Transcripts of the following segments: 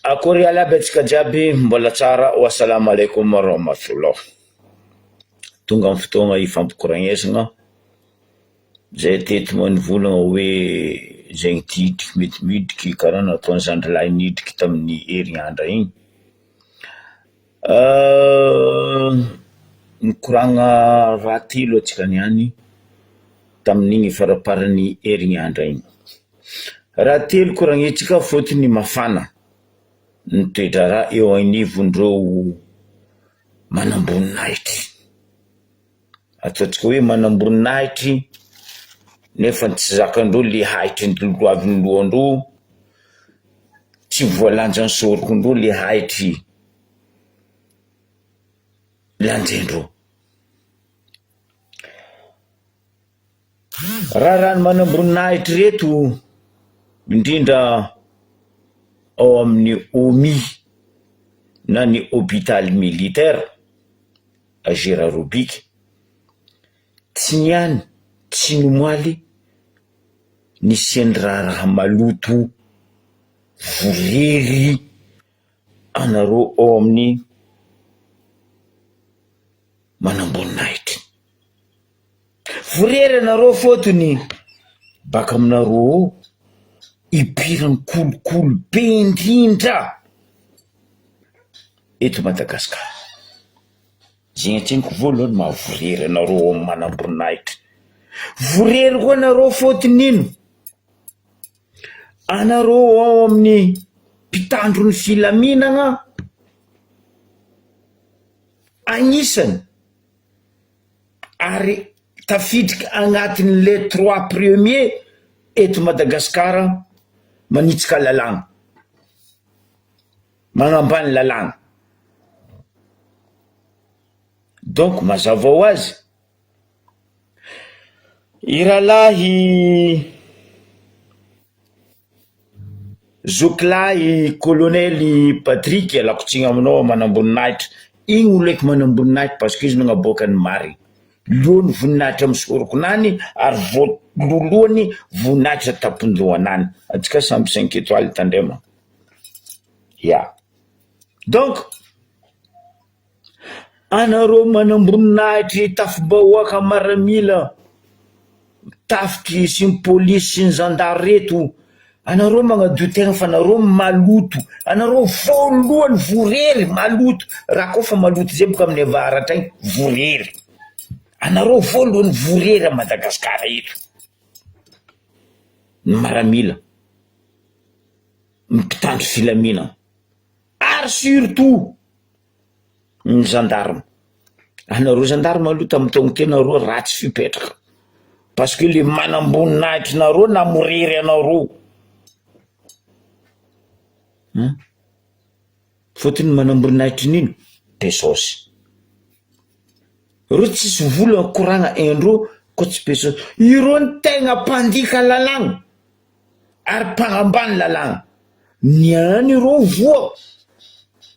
Akory ialy aby antsika jiaby mbola tsara wa salam alaikum warahmatullah. Tonga ny fotoagna hifampikoragnesagna, zay teto moa nivolagna hoe zegny ty hidriky mety midriky karaha nataony zandrilahy nidriky tamin'ny herignandra igny. Nikoragna raha telo antsika niany tamin'igny faramparan'ny herignandra igny. Raha telo koragnintsika fôtony mafana ny toe-draharaha eo anivondreo manamboninahitry, ataontsika hoe manamboninahitry nefa tsy zakandreo le ahitry lolohavin'ny lohandreo, tsy voalanjan'ny sôrokondreo le ahitry lanjaindreo. Raharahan'ny manamboninahitra ireto, indrindra ao amin'ny HOMI na ny hôpital militaire à Gérard Robic, tsy niany tsy nomaly nisian'ny raharaha maloto vorery anareo ao amin'ny manamboninahitra. Vorery anareo fôtony baka aminareo ao ipiran'ny kolikoly be indrindra eto Madagasikara. Zegny antseniko voalohany maha vorery anareo ao amin'ny manamboninahitra. Vorery koa anareo fôtony ino? Anareo ao amin'ny mpitandro ny filaminagna agnisany. ary tafiditra agnatin'ny les trois premiers eto Madagasikara manitsika lalàna, magnambany lalàna, donc mazava ho azy i rahalahy Zokilahy kolonely Patrick ialako tsiny aminao manamboninahitra, igny olo eky manamboninahitra parce que izy nagnaboaka ny marigny, loha ny voninahitra amy sorokonany ary voalolohany voninahitra tampon-dohanany, antsika samby cinq étoiles tandrema, ya donc Anareo manamboninahitry tafi-bahoaka maramila tafiky sy ny polisy sy ny zandary reto, anareo magnadio tegna fa nareo maloto, anareo voalohany vorery maloto, raha koa fa maloto zay boka amin'ny avaratra agny vorery, anareo voalohany vorery a Madagasikara eto, ny maramila, ny mpitandro filaminana ary surtout. ny gendarme, anareo gendarme aloha tamin'ny taogno teo nareo ratsy fipetraka parce que le manamboninahitrinareo namorery anareo hein, fôtony manamboninahitry n'ino? Be saosy, reo tsisy vola koragna haindreo koa tsy be saosy, ireo ny tegna mpandika lalàgna ary mpagnambany lalàgna. Ny any ireo voa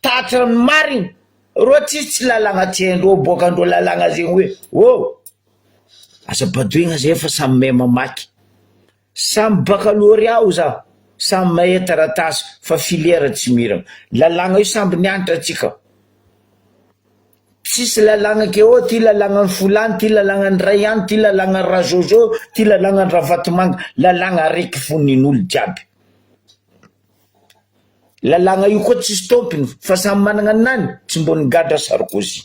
tatra ny marigny reo tsisy tsy lalagna tsy haindreo aboakandreo lalagna zegny hoe ô aza badoegna zay fa samy mahay mamaky samy baccalauréat o za samy mahay taratasy fa filière tsy miragna lalagna io samby nianatra atsika tsisy lalagna ke ô ty lalagnan'ny folany ty lalagnan'ny raiano ty lalagnan'ny razozo ty lalagnan'ny ravatomanga lalagna araiky fo nin'olo jiaby. Lalàgna io koa tsisy tompony fa samy managna ninany, tsy mbô nigadra Sarkozy,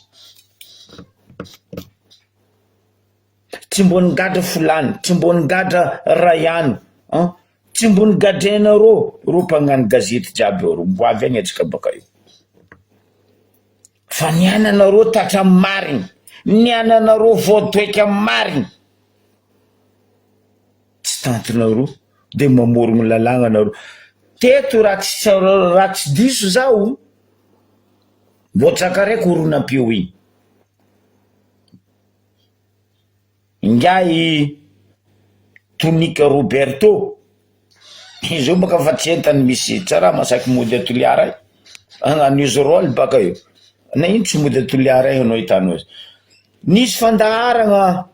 tsy mbô nigadra Folany, tsy mbô nigadra Rayano an, tsy mbô nigadrainareo reo mpagnano gazety jiaby eo reo, mbo avy agny antsika baka eo, fa ny ananareo tatra marigny, ny ananareo voadoika marigny. Tsy tantinareo de mamorogno lalàgna nareo. Teto raha tsy raha tsy diso zaho mbô tsakaraiko horonam-peo igny. Ingahy Tonika Roberto, izy io bôka fa tsy entany misy tsy raha masaky mody a Toliara ai, hagnano izy rôle baka io, na ino tsy mody a Toliara ai anao hitanao izy. Nisy fandaharagna.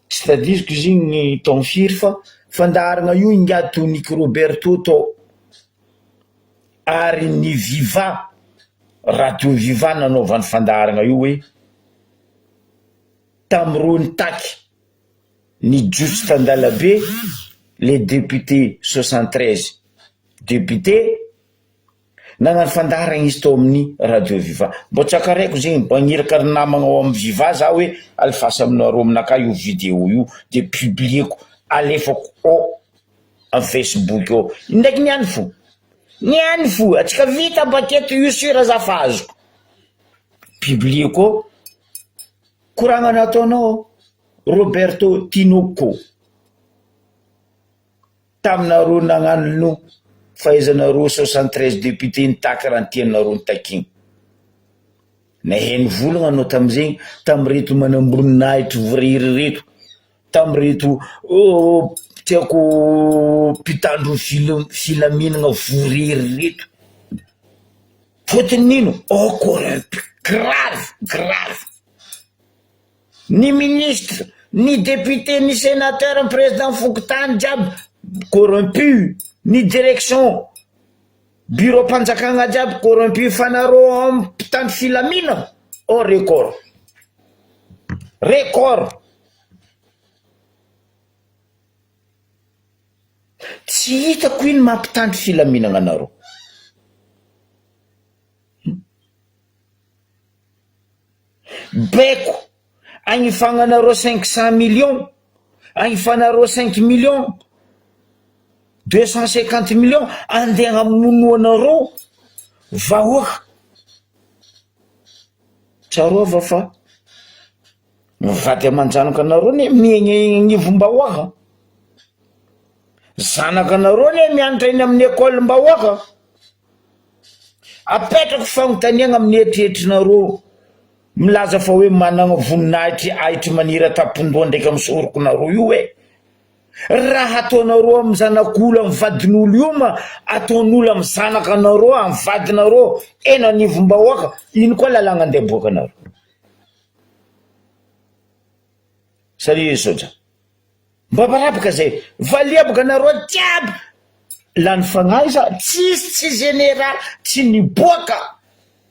Tsy tadidiko izy igny ny taogno firy fa fandaharagna io ingahy Toniky Roberto tao. Ary ny Viva, Radio Viva nanaovany fandaharagna io hoe tamin'ireo nitaky ny jotso tandalabe le député 73 député nagnano fandaharagna izy tao amin'ny Radio Viva. Mbô tsy akaraiko zegny, mba hagniraka ry namagna ao amin'ny Viva za hoe alefaso aminareo aminakahy io vidéo io de publieko alefako ao am Facebook ao. Ndraiky niany fo. Niany fo, atsika vita baketo io sur za fa azoko. Publieko ao. Koragna nataonao Roberto Tinoco. Taminareo nagnano fahaizanareo 73 députés nitaky raha ny tianareo nitakiana. Naheno volagna anao tamizegny tamireto manamboninahitry vorery reto. Tamin'ireto tiako mpitandro ny filaminana vorery ireto, fotony nino? Au corrompu grave grave, ny ministre, ny député, ny sénateur, ny président fokontany jiaby corrompu, ny direction bureau mpanjakana jiaby corrompu fa nareo mpitandro filaminana au record, record. Tsy hitako ino mampitandro filaminana anareo. Baiko agnifagnanareo 500 millions, agnifanareo 5 millions, 250 millions andeha hamonoanareo vahoaka. Tsaroava fa Ny vady aman-janaka anareo anie miaigna eny agnivom-bahoaka, zanaka anareo anie mianatra eny amin'ny école-mbahoaka, apetrako fanontaniagna amin'ny eritreritrinareo milaza fa hoe managna voninahitry ahitry maniry an-tampon-doha ndraiky amin'ny sorokonareo io e, raha ataonareo amin'ny zanak'olo amin'ny vadin'olo io ma ataon'olo amin'ny zanakanareo amin'ny vadinareo eny agnivom-bahoaka, ino koa lalàgna andeha aboakanareo? Salut Soja. Mba barabaka zay. Valia boka nareo jiaby. Lany fagnahy za. Tsisy tsy général tsy niboaka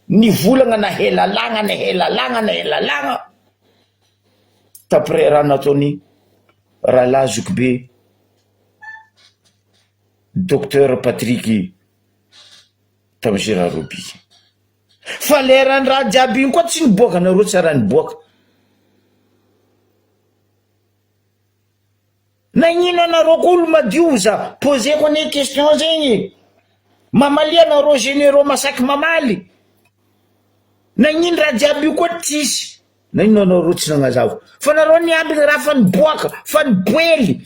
nivolagna na helalagna na helalagna na helalagna. D'après raha nataony rahalahy zokibe Docteur Patrick tamy Gérard Robic. Fa leran'ny raha jiaby iny koa tsy niboaka nareo tsy raha niboaka. Nagnino anareo koa olo madio za poseko anie question zegny e. Mamalia anareo généraux masaky mamaly. Nagnino raha jiaby io koa tsisy. Nagnino anareo tsy nagnazava. Fa nareo niambigny raha fa niboaka fa niboely.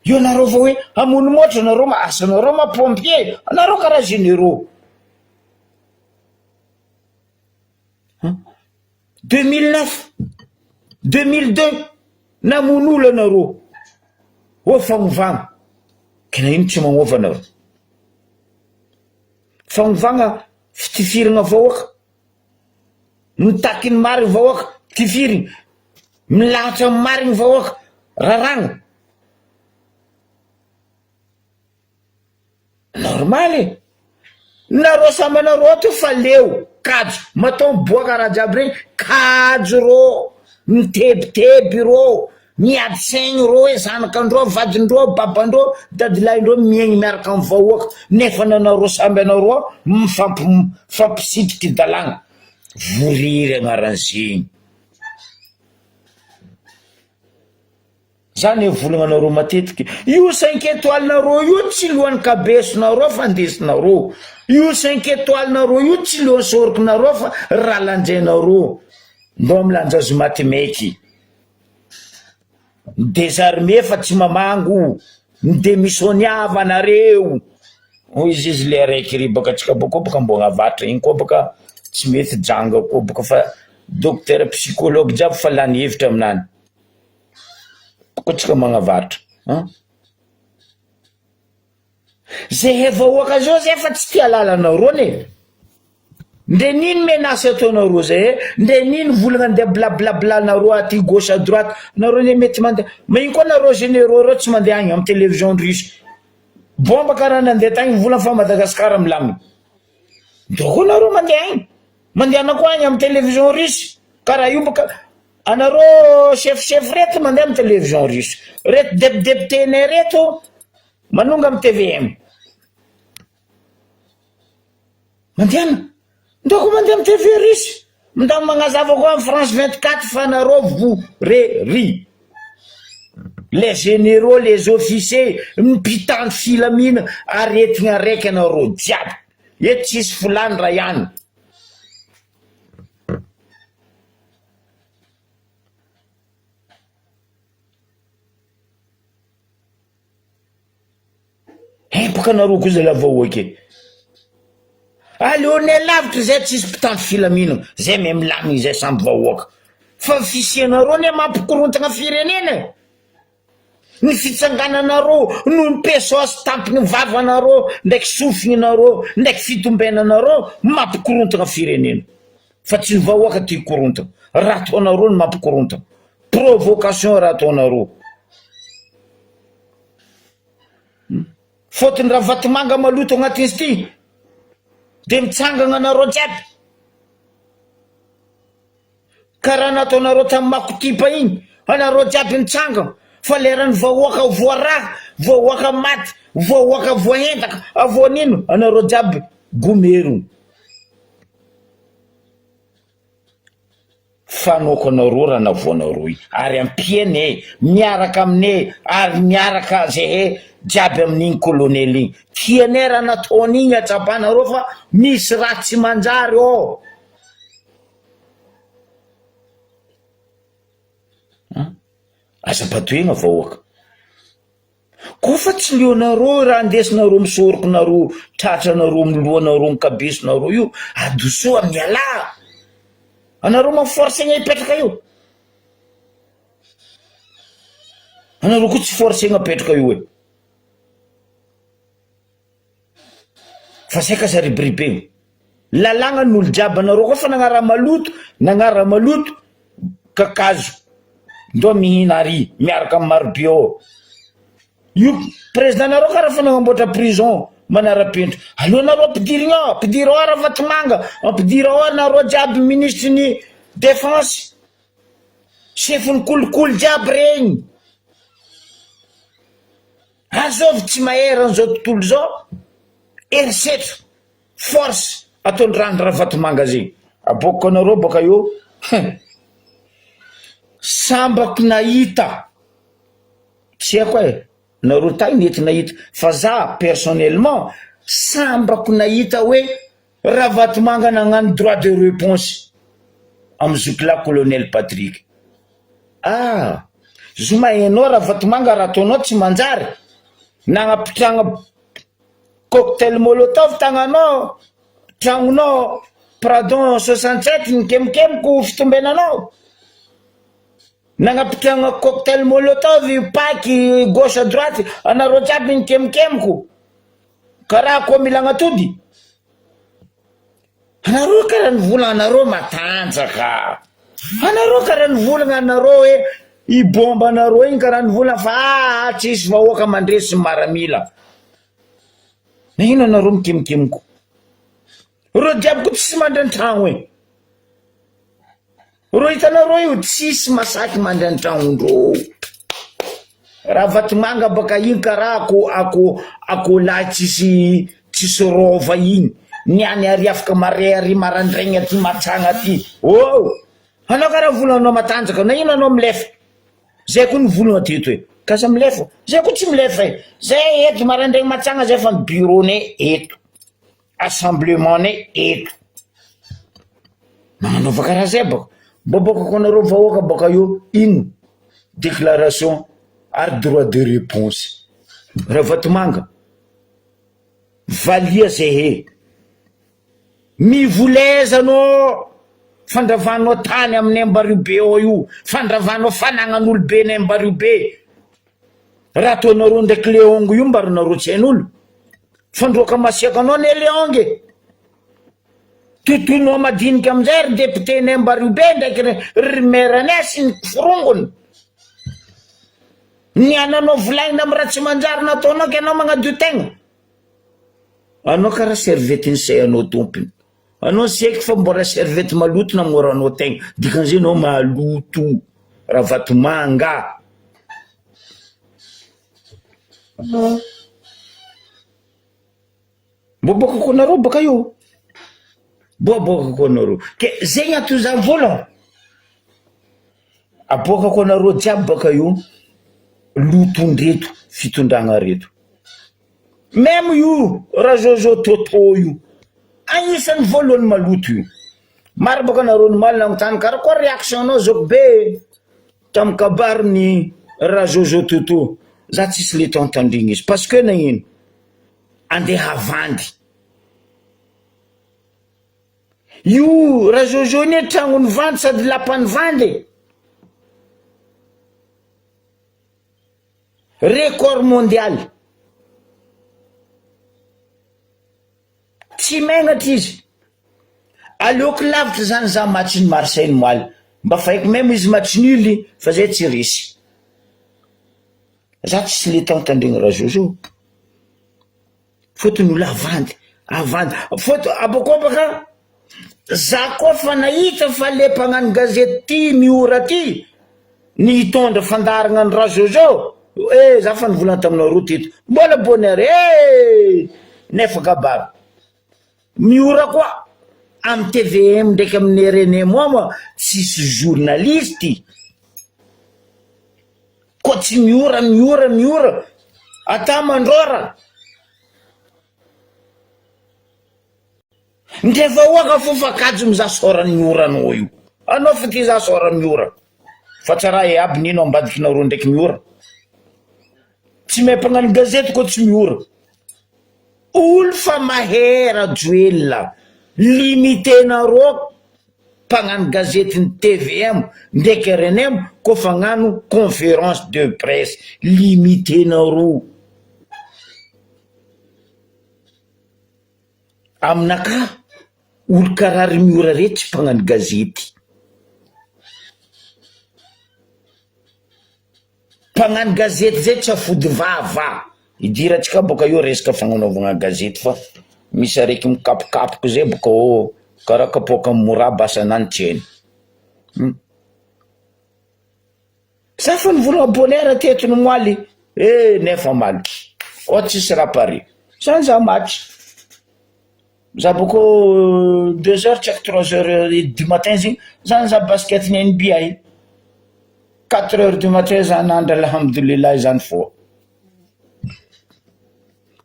Eo anareo vao hoe hamono môtro anareo ma asa anareo ma pompier anareo karaha généraux. 2009, 2002 namono olo anareo oh fagnovagna ke nagnino tsy magnova anareo? Fagnovagna fitifirana vahoaka, mitaky ny marigny vahoaka tifiriny, milahatra amin'ny marigny vahoaka raragna. Normal e! Nareo samy anareo ato fa leo kajo matoa miboaka raha jiaby regny kajo rô mitebiteby rô miady saigny rô hoe zanakandreo vadindreo babandreo dadilahindreo miaigny miaraka am vahoaka nefa nanareo samby anareo ao mifampi mifampisitriky dalàgna voriry agnaran'zegny. Za ne volagna nareo matetiky, io cinq étoiles nareo io tsy lohan'ny kabesonareo fa andesinareo, io cinq étoiles nareo io tsy lohan'ny sorokinareo fa raha lanjainareo, ndao milanja azy maty maiky, mi-desarmer fa tsy mamango, mi-demissionniava nareo, hoy izy izy le araiky ry baka tsika baka baka mbô agnavatra igny koa baka tsy mety janga koa baka fa docteur psychologue jiaby fa lany hevitra aminany. Koa tsika magnavarotra an! Zehe vahoaka zao zay fa tsy tia lalanareo anie! Ndre nino menace ataonareo zay e, ndre nino volagna andeha blablabla-nareo aty gauche à droite, nareo anie mety mandeha, ma ino koa nareo généraux reo tsy mandeha agny amy télévision russe. Bomba karaha nandeha tagny vola fa Madagascar milamina. Ndao koa nareo mandeha agny. Mandehana koa agny amy télévision russe. Karaha io baka anareo chef chef reto mandeha amy télévision russe. Reto depidepitenay reto manonga amy tvm. Mandehana. Ndao koa mandeha amy TV russe. Ndao magnazava koa amy France 24 fa nareo vorery. Les généraux, les officiers, mpitandro filamina, aretigna araiky anareo jiaby. Eto tsisy folany raha ihany. Empaka anareo koa zalahy vahoaka e. Aleonay lavitra zay tsisy mpitandro filaminana, zay mahay milamina izay samby vahoaka. Fa ny fisianareo anie mampikorontagna firenena e. Ny fitsangananareo noho ny pesos tampony vavanareo ndraiky sofignareo ndraiky fitombenanareo mampikorontagna firenena. Fa tsy ny vahoaka ty korontagna. Raha ataonareo no mampikorontagna. Provocation raha ataonareo. Fotony Ravatomanga maloto agnatin'izy ity de mitsangagna anareo jiaby karaha nataonareo tamin'ny makotipa igny anareo jiaby nitsangagna fa leran'ny vahoaka voaraha vahoaka maty vahoaka voahendaka avoanino anareo jiaby gomerogno. Fanaoko anareo raha navoanareo iny ary ampiany e miaraka aminay ary miaraka zehe jiaby amin'igny colonel igny tianay raha nataony igny atsapanareo fa misy raha tsy manjary ô an aza badoegna vahoaka. Koa fa tsy leonareo raha andesinareo misoroko nareo tratranareo ny lohanareo ny kabesonareo io adosoa mialà anareo ma forcegna hipetraka eo anareo koa tsy forcegna apetraka eo e Fa zay ka aza ribiribegna. Lalàgna ny olo jiaby anareo koa fa nagnaraha maloto nagnaraha maloto kakazo ndao mihina ary miaraka am marobe ao. Io président nareo karaha fa nagnamboatra prison manarapenitra aleo nareo ampidirigna ao ampidiro ao Ravatomanga ampidiro ao nareo jiaby ministre ny défense chef ny kolikoly jiaby regny. Azovy tsy mahery an'izao tontolo izao herisetra force ataon'i Randry Ravatomanga zegny. Aboakiko anareo baka eo hein. Sambako nahita, tsy haiko e, nareo tay mety nahita fa za personnellement sambako nahita hoe Ravatomanga nagnano droit de reponse am zokilahy colonel Patrick. Ah! Zoma enao Ravatomanga raha ataonao tsy manjary, nagnapitragna cocktail molotov tagnanao, tragnonao Pradon 67 nikemokemoko fitombenanao, nagnapitragna cocktail molotov paky gauche à droite anareo jiaby nikemokemoko. Karaha koa mila agnatody. Anareo karaha nivolagna anareo matanjaka. Anareo karaha nivolagna anareo hoe i bomba anareo igny karaha nivolagna fa aa tsisy vahoaka mandresy maramila. Nagnino anareo mikemokemoko. Reo jiaby koa tsisy mandry antragno e. Reo hitanareo io tsisy masaky mandry antragnondreo. Ravatomanga baka iny karaha ako ako akoholahy tsisy tsisy rôva iny. Niany ary afaka mare ary marandraigny aty matsagna aty. Oh! Anao karaha volanao matanjaka na ino anao milefa. Zay koa nivolagna teto e. Kasa milefa. Zay koa tsy milefa e. Zay eto marandraigny matsagna zay fa ny bureau-nay eto. Assemblement-nay eto. Magnanaova karaha zay bôka. Mbô bôka ko anareo vahoaka bôka eo ino déclaration ary droit de réponse. Ravatomanga, valia zehe. Mivoleza anao fandravanao tany aminay Ambariobe ao io, fandravanao fanagnan'olobenay Ambariobe. Raha ataonareo ndraiky Leongo io mbaranareo tsy hain'olo. Fandroaka masiaka anao anie Leongo e. Totoinao madinika amin'izay ry député-nay Ambariobe ndraiky ry maire-nay sy ny forongony. Ny ananao volagnina am raha tsy manjary nataonao ke anao magnadio tegna. Anao karaha serviette nisehanao tompony. Anao seky fa mbola serviette maloto namoranao tegna. Dikan'izay anao maloto. Ravatomanga. Mboaboakako anareo baka io. Mboaboakako anareo. Ke zegny antony za mivolagna. Aboakako anareo jiaby baka io lotondreto fitondragna reto. Meme io Rajojo Toto io agnisan'ny voalohany maloto io. Maro baka nareo nimaly nagnontany karakôry réaction nao zoky be tamin'ny kabarin'i Rajojo Toto. Za tsisy le temps tandrigny izy parce que nagnino? Andeha havandy. Io Rajojo anie tragnon'ny vandy sady lapan'ny vandy e. Record mondial. Tsy megnatra izy. Aleoko lavitra zany za match ny Marseille ny moaly. Mba fa haiko meme izy match nul fa zay tsy resy. Za tsisy le temps tandregny Rajojo. Fôtony olo avandy, avandy. Fôtony abôkô baka za koa fa nahita fa le mpagnano gazety ty miora ty ny hitondra fandaharagna an'i Rajojo, eh za fa nivolagna taminareo teto, mbola bonheur eh! Nefa kabary. Miora koa amin'ny tvm ndraiky amin'ny rnm ao moa tsisy journaliste. Koa tsy miora miora miora ata mandrora. Ndre vahoaka fo fa kajo mizaha sôran'ny oranao io. Anao fa ty za sôran'ny ora. Fa tsara e aby nino ambadikinareo ndraiky miora. Tsy mahay mpagnano gazety koa tsy miora. Olo fa mahay Rajoelina. Limitenareo mpagnano gazety ny tvm ndraiky rnm koa fa agnano conférence de presse. Limitenareo. Aminakahy, olo karaha ry Miora reo tsy mpagnano gazety. Mpagnano gazety zay tsy afody vava. Idirantsika boka eo resaka fagnanaovagna gazety fa misy araiky mikapokapoka zay boka ô karaha kapoaka moraba asanany tsy hainy. Hum. Za fa nivolagna bonheur teto ny moaly eh nefa omaly oh tsisy raha pare zany za maty za boko deux heures tsy haiko trois heures du matin zegny za nizaha basket ny NBA quatre heures du matin za nandry alhamdoulilah zany fô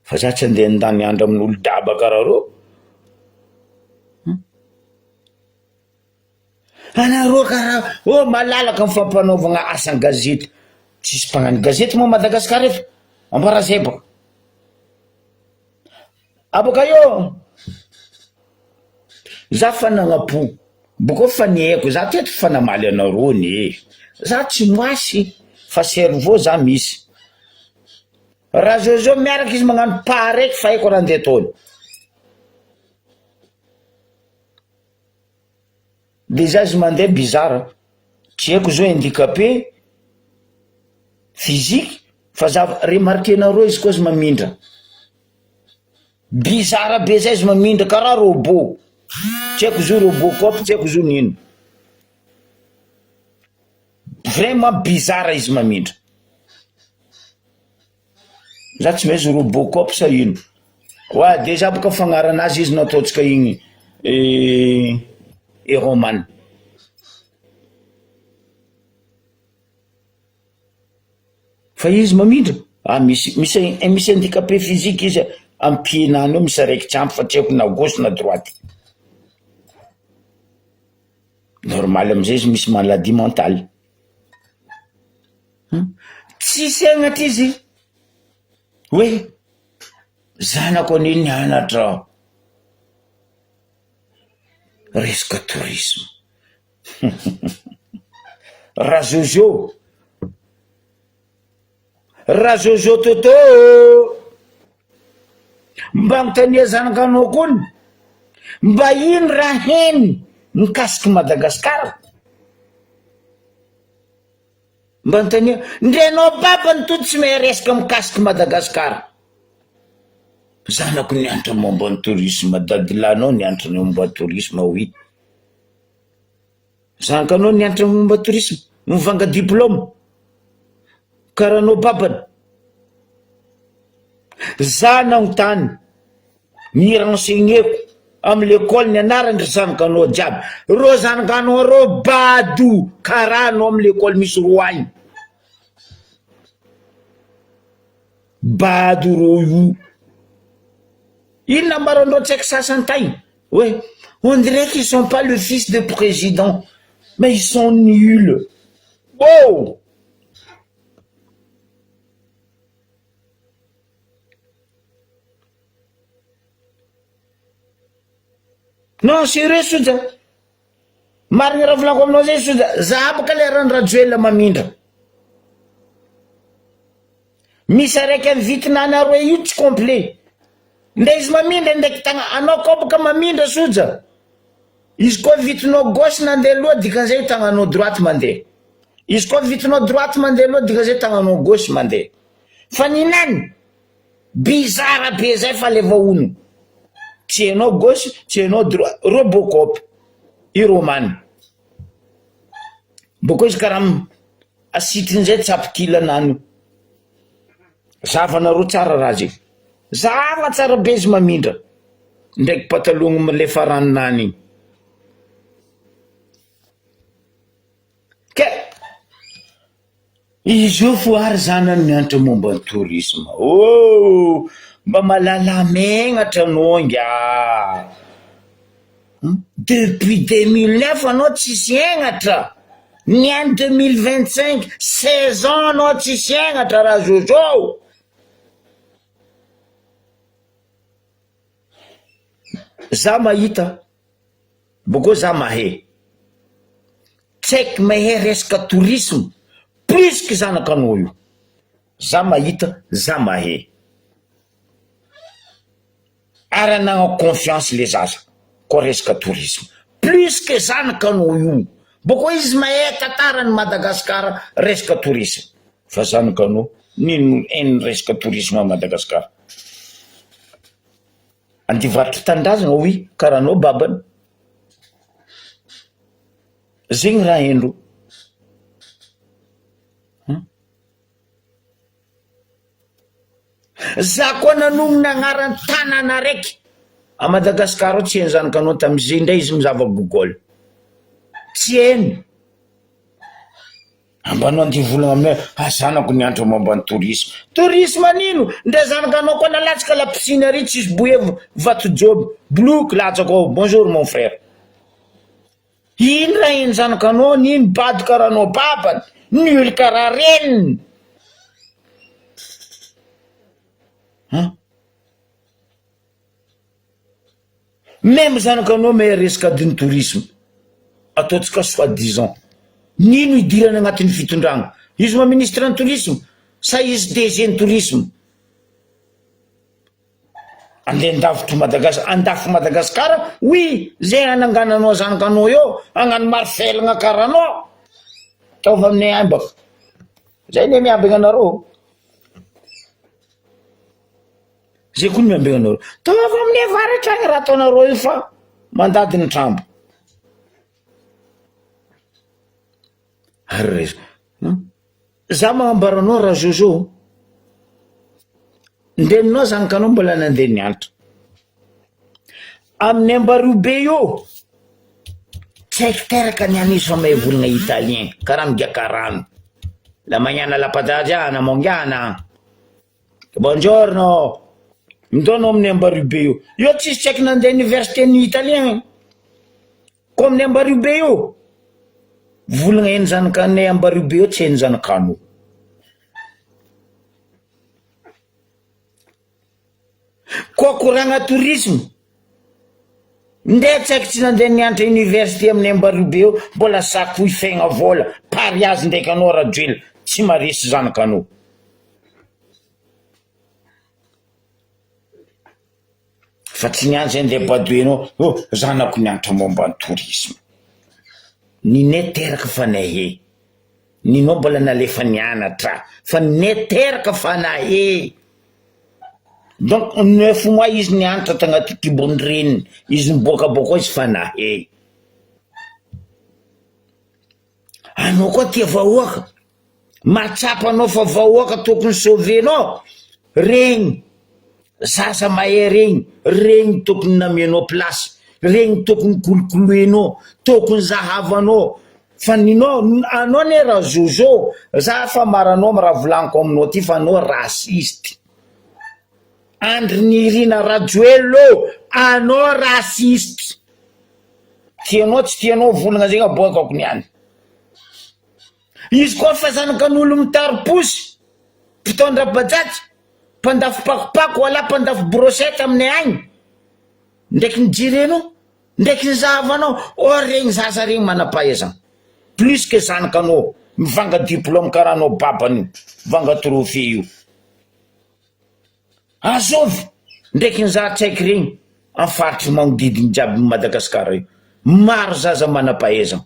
fa za tsy andeha handany andro amin'olo daba karaha reo. Anareo karaha oh malalaka ny fampanaovagna asan-gazety, tsisy mpagnano gazety moa Madagascar eto? Ambara zay bôka, aboaka eo za fa nagnapo bôkô fa nihaiko za teto fa namaly anareo anie, za tsy moasy fa cerveau za misy, raha zao zao miaraka izy magnano pas raiky fa haiko raha andeha ataony. Déjà izy mandeha bizarre, tsy haiko zao handicapé physique fa za remarquer-nareo izy koa izy mamindra, bizarre be zay izy mamindra karaha robot, tsy haiko izy io robocop tsy haiko izy io n'ino, vraiment bizarre izy mamindra. Za tsy mahay izy robocop sa ino? Oa dejà boka fagnarana azy izy nataontsika igny Iron Man. Fa izy mamindra, ah misy misy misy handicapé physique izy amy pied-nany eo misy araiky tsy ampy fa tsy haiko na gauche na droite. Normal amizay izy misy maladie mentale. Tsisy henatra izy hoe zanako anie nianatra resaka tourisme Razozo, Razozo Toto ô! Mba anontania zanakanao kony mba ino raha heno mikasiky Madagasikara? Mba anontania, ndre anao babany to tsy mahay resaka mikasiky Madagascar. Zanako nianatra momba ny tourisme, dadilahinao nianatra ny momba tourisme oui. Zanakanao nianatra momba tourisme, mivanga diplôme, karaha anao babany. Za nanontany, mi renseigner-ko amy l'école nianarany ry zanakanao jiaby, reo zanakanao reo bado karaha anao amy l'école misy ro agny. Bado reo io. Inona ambaran'ireo tsy haiko sasany tay hoe on dirait qu'ils sont pas le fils de président mais ils sont nuls. Oh! Non sérieux soja, marina raha volako aminao zay soja, za baka le raha Rajoelina mamindra. Misy araiky am vitinana roe io tsy complet. Ndra izy mamindra ndraiky tagna anao koa boka mamindra soja. Izy koa vitinao gauche nandeha aloha dikan'izay tagnanao droite mandeha. Izy koa vitinao droite mandeha aloha dikan'izay tagnanao gauche mandeha. Fa ninany bizarre be zay fa aleva ono. Tsy hainao gauche, tsy hainao droite, robocop i Romane. Boko izy karaha Asitriny zay tsy ampikilana any. Zahavanareo tsara raha zay. Zahava tsara be izy mamindra. Ndraiky patalogno milefa ranonany igny. Ke izy io fo ary zanany mianatra momba ny tourisme. Oh! Mba mahalala megnatra anao ingahy. Depuis 2009 anao tsisy hegnatra, niany 2025, 16 ans anao tsisy hegnatra raha Jojo. Za mahita, bôkô za mahay, tsy haiko mahay resaka tourisme plus que zanakanao io, za mahita, za mahay. Ary anagnako confiance le zaza koa resaka tourisme plus que zanaka anao io boko izy mahay tantarany Madagascar resaka tourisme fa zanaka anao nino hainy resaka tourisme à Madagascar andivarotry tanindrazana oui karaha anao babany zegny raha haindreo. Za koa nanonona agnaran'ny tanana araiky a Madagascar ao tsy hainy zanakanao tamizay ndray izy mizava google tsy hainy ambanao andeha hivolagna aminay ah zanako nianatra momba ny tourisme tourisme nino ndray zanakanao koa nalatsaka la piscine ary tsisy boye vato joby boloky latsaka ao bonjour mon frère Ino raha iny zanakanao nino bado karaha anao babany nul karaha reniny an meme zanakanao mahay resaka adiny tourisme ataontsika soit disant nino idirany agnatin'ny fitondragna izy ma ministre ny tourisme sa izy DG ny tourisme Andeha-davitry Madagas- andafy Madagasikara oui zay hanangananao zanakanao eo hagnano marifelagna karaha anao ataovy aminay any baka zay anie miambigna anareo zay koa miambigna anareo ataovy aminay avaratra agny raha ataonareo io fa mandady ny trambo ary raiso Za magnambara anao ra Jojo, ny reninao zanakanao mbola nandeha nianatra, amin'ny Ambariobe io tsy haiko teraka ny an'izy fa mahay volagna italien karaha migaka rano, la magnana la patajiana mongiana, buongiorno, ndao anao amin'ny Ambariobe io, io tsisy tsy haiko nandeha université ny italien. Ko amin'ny Ambariobe io, volagna eny zanakanay Ambariobe io tsy eny zanakano. Koa koragna tourisme, ndeha tsy haiko tsy nandeha nianatra université amin'ny Ambariobe io mbola sakoy fegna vola, pariazy ndraiky anao Rajoelina tsy maresy zanakanao. Fa tsy niany zay ndeha badoenao oh zanako nianatra momba ny tourisme. Ninay teraka fa nahe. Ninao mbola nalefa nianatra fa niteraka fanahy donc neuf mois izy nianatra tagnaty kibon'ny reniny izy niboaka bôkao izy fanahy. Anao koa tia vahoaka, mahatsapa anao fa vahoaka tokony sauver-nao, regny zaza mahay regny, regny tokony namenao place, regny tokony kolokoloinao, tokony zahavanao, fa ninao, anao anie razozo, za fa maranao am raha volaniko aminao ty fa anao raciste, Andry Nirina Rajoelina ô, anao raciste. Tianao tsy tianao volagna zegny aboakako niany. Izy koa fa zanakan'olo mitari-posy, mpitondra bajaj, mpandafo pakopako wala mpandafo brochette aminay agny, ndraiky nijerenao, ndraiky nizahavanao, or regny zaza regny manam-pahaizagna plus que zanakanao mivanga diplôme karaha anao babany io, mivanga trophée io. Azovy ndraiky ny za tsy haiko regny am faritry magnodidiny jiaby Madagascar io maro zaza manam-pahaizana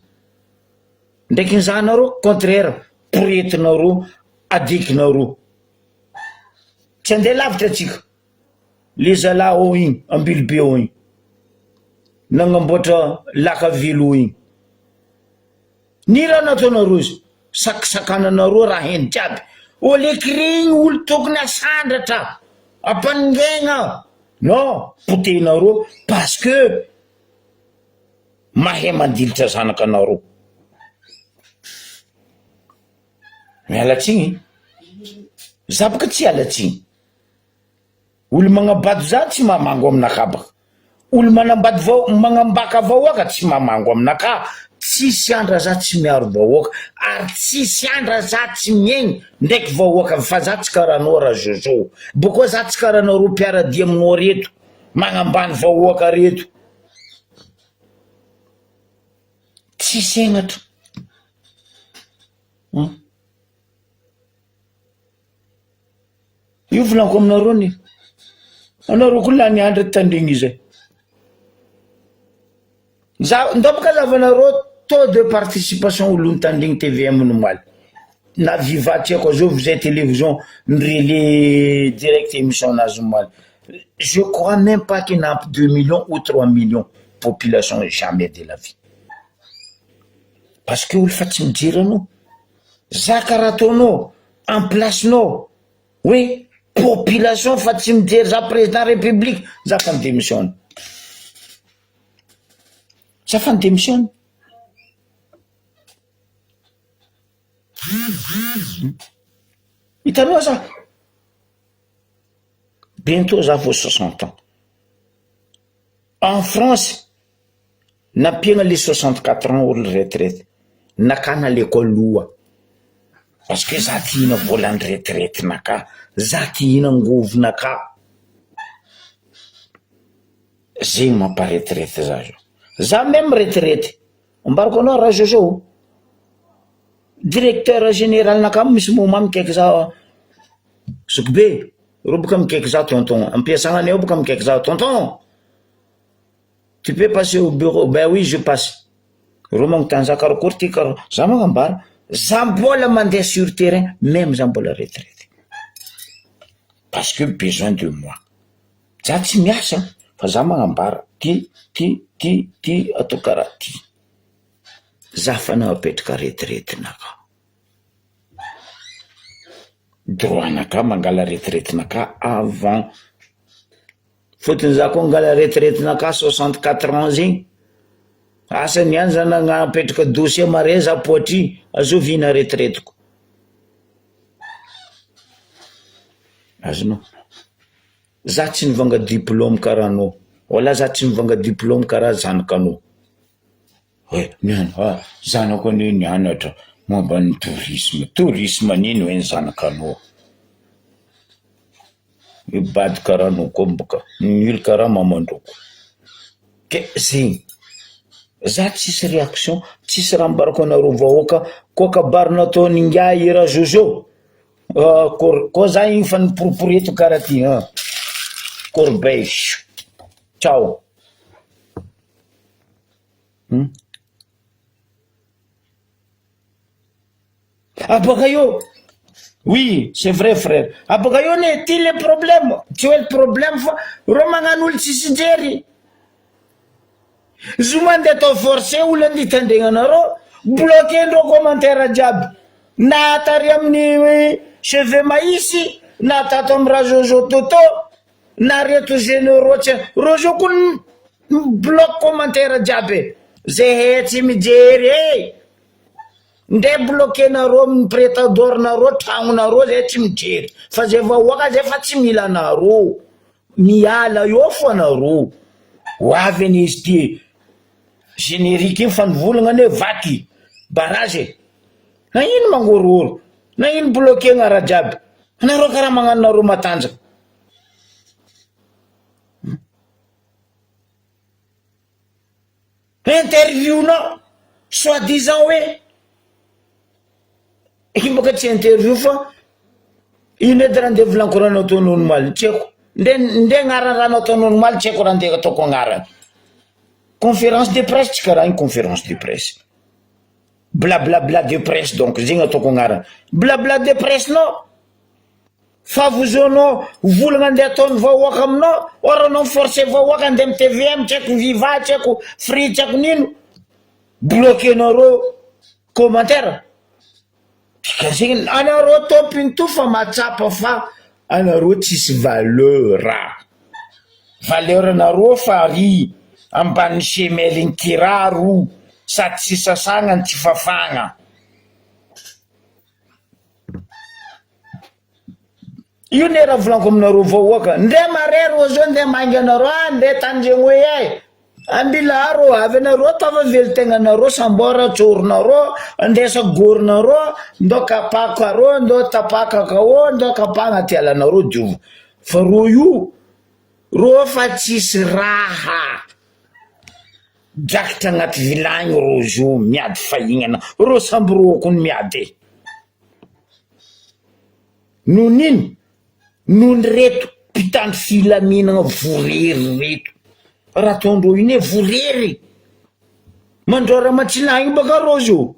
ndraiky ny zanareo contraire poretinareo adikinareo tsy andeha lavitra atsika le zalahy ao igny ambilobe ao igny nagnamboatra laka velo igny Ny raha nataonareo izy sakisakananareo raha heno jiaby au lieu que regny olo tokony asandratra ampanongegna non potehinareo parce que mahay mandilitra zanakanareo miala tsigny za boka tsy hiala tsigny. Olo magnambady za tsy mamango aminakahy baka, olo manambady vao magnambaka vahoaka tsy mamango aminakahy, tsisy andra za tsy miaro vahoaka ary tsisy andra za tsy miaigny ndraiky vahoaka fa za tsy karaha anao ra jojo, bôkô za tsy karaha anareo mpiaradia aminao reto magnambany vahoaka reto, tsisy hegnatra an. Io volaniko aminareo anie, anareo koa lany andro tandrigny izay. Za ndao boka zahavanareo taux de participation olo nitandrigny tvm nomaly na viva tsy haiko azovy zay télévision ny relais direct émission nazy omaly je crois même pas que nampy deux millions ou trois millions population jamais de la vie parce que olo fa tsy mijery anao za karaha ataonao en place nao hoe population fa tsy mijery za président république za fa mi-demissionne za fa mi-demissionne hitanao za bientôt za vao soixante ans en France Nampiana le 64 ans olo retraite nakana l'école oa parce que za ty hihina volan'ny retraite naka za ty hihina angovo naka zegny mampa retraite za zao za meme retraite ambarako anao raha zao zao directeur général naka misy moment mikaiky za zokibe reo boka mikaiky za tonton ampiasana anay ao boka mikaiky za tonton. Tu peux passer au bureau, ben oui je passe, reo magnontany za karakory ty kara, za magnambara, za mbola mandeha sur terrain meme za mbola retraite, parce que besoin de moi, za tsy miasa fa za magnambara ty ty ty ty atao karaha ty, za fa napetraka retraite-naka, droit-naka mangala retraite-naka avant. Fotony za koa angala retraite naka 64 ans zegny, asa niany za nagnapetraka dossier mare za poitry, azovy ina retraite-ko. Azonao? Za tsy nivanga diplôme karaha anao, wala za tsy nivanga diplôme karaha zanakanao. Hoe niana- zanako anie nianatra momba ny tourisme, tourisme n'ino hoe ny zanakanao? Io bado karaha anao koa boka nul karaha maman-droko ke zegny za tsisy réaction tsisy raha ambarako anareo vahoaka koa kabary nataon'ingahy Razozo kor- koa za igny fa niporiporeto karaha ty an corbeille ciao. Abaka eo, oui c'est vrai frère, abaka eo anie ty le problème, tsy hoe le problème fa reo magnano olo tsisy jery, zoma nde atao forcé olo andeha hitandregna anareo, bloquer ndreo commentaire jiaby, na tary amin'ny cheveux maïs na tato amy razozo toto na reto généraux tsy reo zao koa mi bloque commentaire jiaby e, zehe tsy mijery e. Ndre bloquer-nareo amin'ny pretador nareo tragnonareo zay tsy mijery fa zay vahoaka zay fa tsy mila anareo miala eo fo anareo ho avy anie izy ty e generique iny fa nivolagna anie vaky barrage e na ino mangorohoro na ino bloquer-na raha jiaby anareo karaha magnano nareo matanjaka. Interview-nao soit disant hoe io boka tsy interview fa ino edy raha ndeha volaniko raha nataonao omaly tsy haiko nde nde agnarany raha nataonao omaly tsy haiko raha ndeha ataoko agnarany conférence de presse tsy karaha igny conférence de presse blablabla de presse donc zegny ataoko agnarany blabla de presse-nao Fa vozoanao volagna andeha ataon'ny vahoaka aminao, or anao mi-forcer vahoaka andeha am tvm tsy haiko viva tsy haiko free tsy haiko nino, bloquer-nareo commentaire, dikan'izegny anareo tompony to fa mahatsapa fa anareo tsisy valeur, valeur nareo fa ry ambanin'ny semelle-n'ny kiraro sady tsy sasagna no tsy fafagna. Io ne raha volaniko aminareo vahoaka, ndre mare rô zao nde mahainga anareo ah nde tandregno eh, ambila rô avy anareo ataova velon-tegnanareo sambôra tsoronareo andesa gôrinareo ndao kapaka rô ndao tapaka kao ndao kapahana ty alanareo diovy fa rô io rô fa tsisy raha. Drakitra agnaty vilagny rô zo miady fahignana rô samby rô kony miady e! Noho n'ino? Noho ny reto mpitandro filaminagna vorery reto, raha ataondreo io ne vorery, mandrôra aman-tsilagny baka rô zo.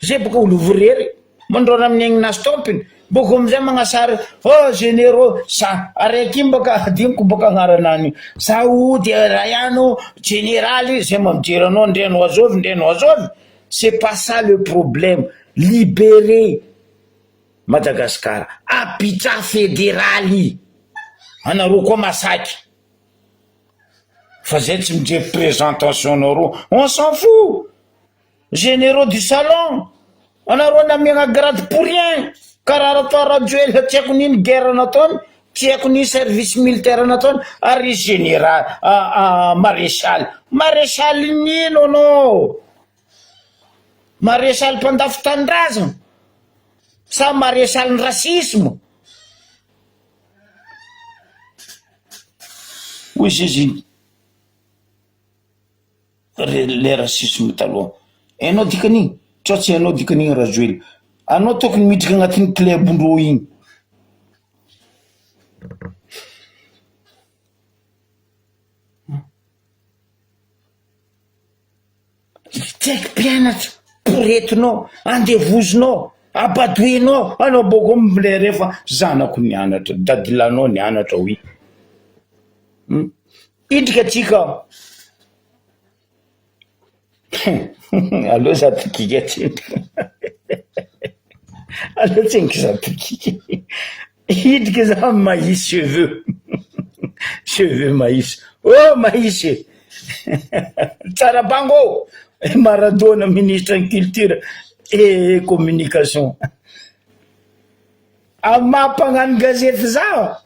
Zay boka olo vorery mandrôra amin'ny aigninazy tompony bôko amizay magnasary oh généraux sa araiky iny bôka adinoko bôka agnaranany io sa ody raiano jeneraly zay ma mijery anao ndre anao azôvy ndre anao azôvy c'est pas ça le problème libérer Madagascar apitsa federaly anareo koa masaky fa zay tsy mijery présentation nareo on s'en fout Généraux du salon, anareo namiagna grade pour rien, karaha atao Rajoelina tsy haiko n'ino guerre nataony, tsy haiko n'ino service militaire nataony ary général maréchal, maréchal n'ino anao? Maréchal mpandafo tanindrazana sa maréchal ny racisme? Hoy izy. Le racisme taloha. Hainao dikan'igny? Tsao tsy hainao dikan'igny Rajoelina. Anao tokony miditra agnatin'ny club-ndreo igny. Tsy haiko mpianatra, poretinao, andevozinao, abadoenao, anao bôko milerefa fa zanako nianatra, dadilanao nianatra oui. Indrika atsika. Aleo za tokiky atsendriky aleo tsendriky za tokiky Indrika za maïs cheveux cheveux maïs oh maïs e tsara bango ô Maradona ministre ny culture et communication Amin'ny maha mpagnano gazety za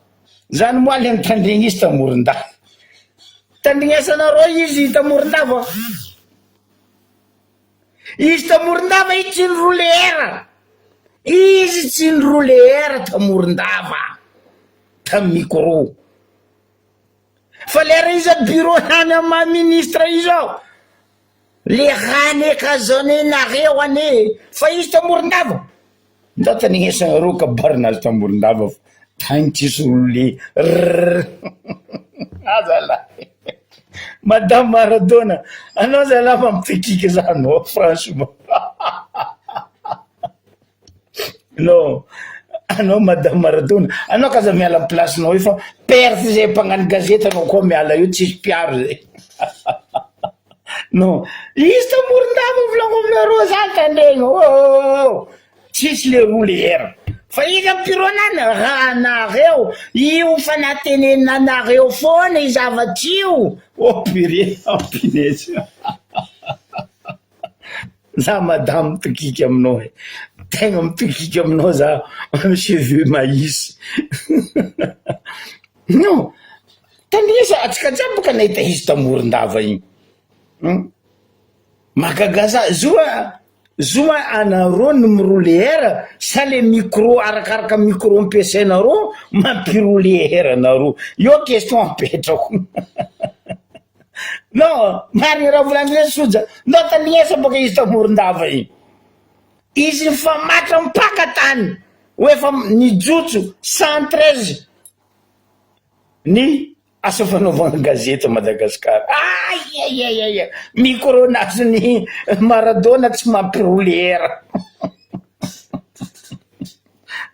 zany moa le mitandregny izy ta Morondava tandrignesanareo izy ta Morondava izy ta Morondava izy tsy ni-roule air izy tsy ni-roule air ta Morondava tamy micro fa lera izy a bureau any amy maha ministre izy ao le rane kazone nareo anie fa izy ta Morondava Ndao tandrignesanareo kabarinazy ta Morondava fa tagny tsisy roule rrrr azalahy madame Maradona anao zalahy mampitokiky za anao franchement. Non, anao madame Maradona, anao k'aza miala amy place-nao io fa perte zay mpagnano gazety anao koa miala io tsisy mpiaro zay. Non, izy ta Morondava volako aminareo za tandregny oh, tsisy le roa le era. Fa izy amy bureau nany raha nareo io fa natenenina anareo foana i zavatra io. Oh purée, oh punaise. Za madame mitokiky aminao e, tegna mitokiky aminao za cheveux maïs. Non, tandresa atsika jiaby boka nahita izy ta Morondava igny. Mahagaga za, zo zo anareo no mi-rouler air sa le micro arakaraka micro ampiasainareo mampi-rouler air anareo? Io question apetrako. Non, marigny raha volagny zay soja, ndao tandrignesa boka izy ta Morondava igny. Izy nifamatra mipaka tany, ho efa nijotso 113 ny asa fanaovana gazety à Madagascar. Aiaiaiaia, micro nazon'ny Maradona tsy mampi-rouler air.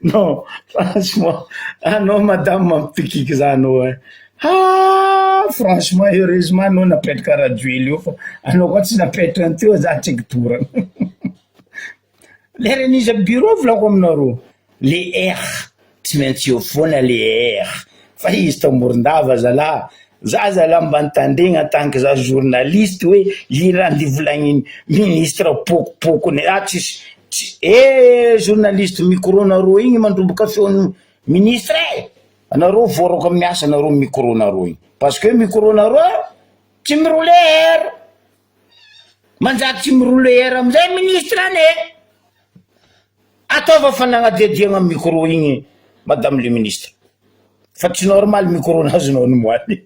Non, franchement, anao madame mampitokiky za anao e. Ah, franchement, heureusement anao napetraka Rajoely io fa anao koa tsy napetraka teo za tsy torana. Leran'izy bureau volako aminareo, le R tsy maintsy eo foana le R fa izy ta Morondava zalahy, za zalahy mba nitandregna en tant que za journaliste hoe ino raha ndeha volagniny ministre pokopokony, ah tsisy tsy eh journaliste micro nareo igny mandroboka feon'ny ministre e, anareo voaroaka miasa anareo micro nareo igny parce que micro nareo tsy mi-rouler air, manjary tsy mi-rouler air amizay ministre any e. Ataova fanagnadiadiagna micro igny madame le ministre fa tsy normal micro nazonao nimoaly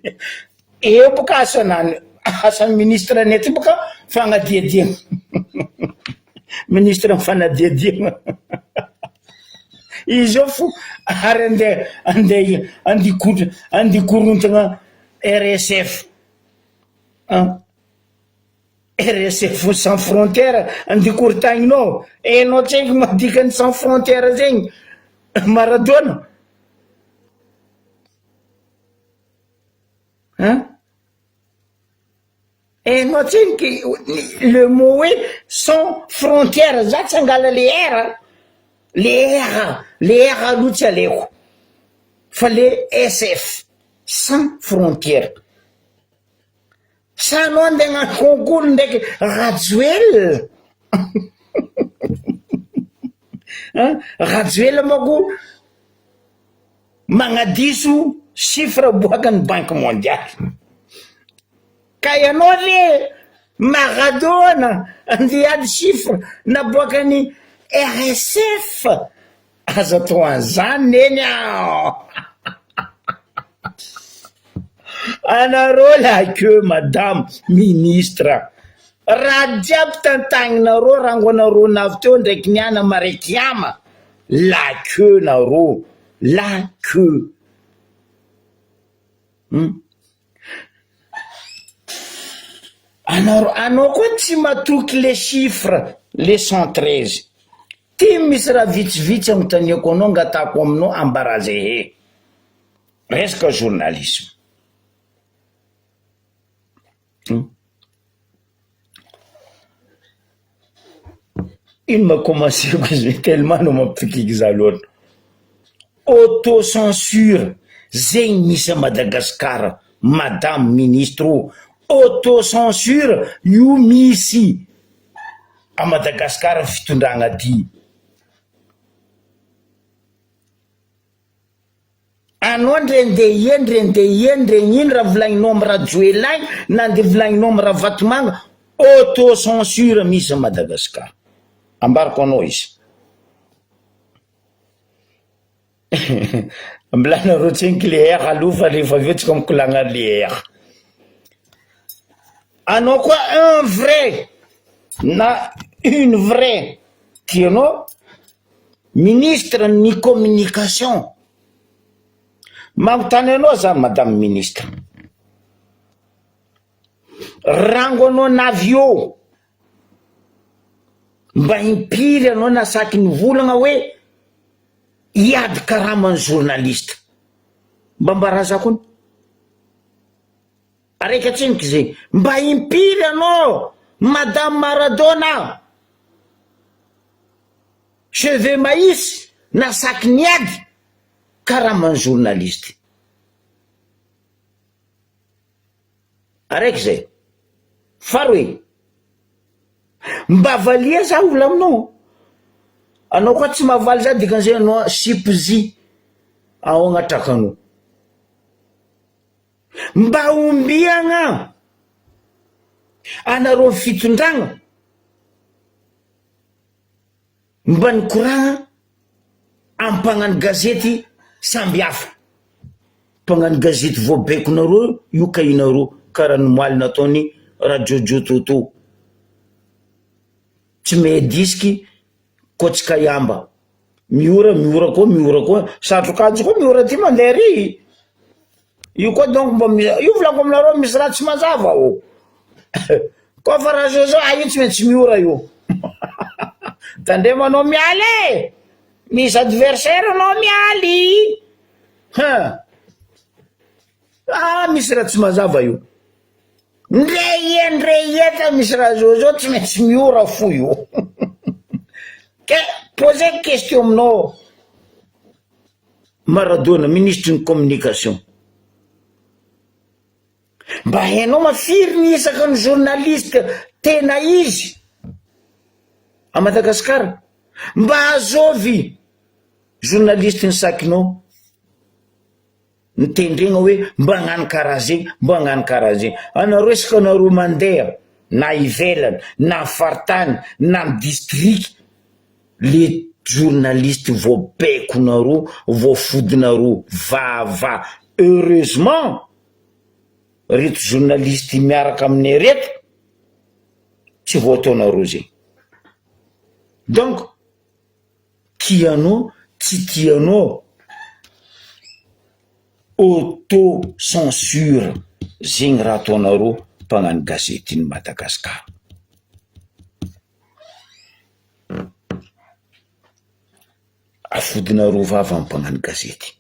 eo boka asanany asan'ny ministre anay ty boka fagnadiadiagna ministre ny fanadiadiagna izy eo fo ary andeha andeha andikotra andikorontagna RSF an RSF sans frontière andeha korotagninao hainao tsaiky madikany sans frontière zegny Maradona hein hainao tsaiky le mot hoe sans frontière za tsy angala le R le R le R aloha tsy aleoko fa le SF sans frontière. Sa anao andeha hagnano concours ndraiky Rajoelina an, Rajoelina manko magnadiso chiffre boakan'ny banque mondiale, ka ianao ve Maradona andeha hiady chiffre naboakan'ny RSF. Aza atao an'izany neny ah! Anareo la queue madame ministre, raha jiaby tantagninareo rangonareo navy teo ndraiky niana marekiama, la queue nareo, la queue. Hum. Anareo, anao koa tsy matoky le chiffre, le 113. Ty misy raha vitsivitsy anontaniako anao angatahako aminao ambarà zehe. Resaka journalisme. Hum. Ino ma commencer-ko izy io tellement anao mampitokiky za loatra. Auto censure zegny misy à Madagascar madame ministre ô, auto censure io misy à Madagascar fitondragna aty. Anao ndre ndeha ia ndre ndeha ia ndre ino raha volagninao am Rajoelina agny na ndeha volagninao am Ravatomanga auto censure misy à Madagascar. Ambarako anao izy. Mbola nareo tsenky le R aloha fa rehefa avy eo tsika mikolagna le R. Anao koa un vrai na une vraie tianao ministre ny communication. Magnontany anao za madame ministre, rango anao navy eo mba impiry anao nasaky nivolagna hoe. Hiady karaman'ny journaliste. Mba mba za koa. Araiky atsiniky zegny. Mba impiry anao madame Maradona cheveux maïs nasaky niady karaman'ny journaliste. Araiky zay. Faharoe, mba valia za olo aminao, anao koa tsy mahavaly za dikan'izay anao sipozy ao agnatrakanao. Mba ombiagna anareo fitondragna mba nikoragna amy mpagnano gazety samby hafa, mpagnano gazety voabaikonareo io kahinareo karaha ny moaly nataony Rajojo Toto, tsy mahay disque koa tsy kaiamba, miora miora koa miora koa, satrokajo koa miora aty mandeha ary. Io koa donc mba mi- io volako aminareo misy raha tsy mazava ô! Koa fa raha zao zao ah io tsy maintsy miora io. Tandremo anao mialy e! Misy adversaire anao mialy! Hein! Ah misy raha tsy mazava io. Ndre ia ndre ia ka misy raha zao zao tsy maintsy miora fo io. Ke poser question aminao. Maradona, minisitry ny communication. Mba hainao ma firy ny isaka ny journaliste tena izy à Madagascar? Mba azovy journaliste ny sakinao nitendregna hoe mba hagnano karaha zegny, mba hagnano karaha zegny. Anareo isaka anareo mandeha na ivelany na faritany na amy district Le journaliste voabaikonareo voafodinareo vava heureusement reto journaliste miaraka aminay reto tsy voataonareo zegny donc tianao tsy tianao auto censure zegny raha ataonareo mpagnano gazety ny Madagascar. Afodinareo vava ny mpagnano gazety.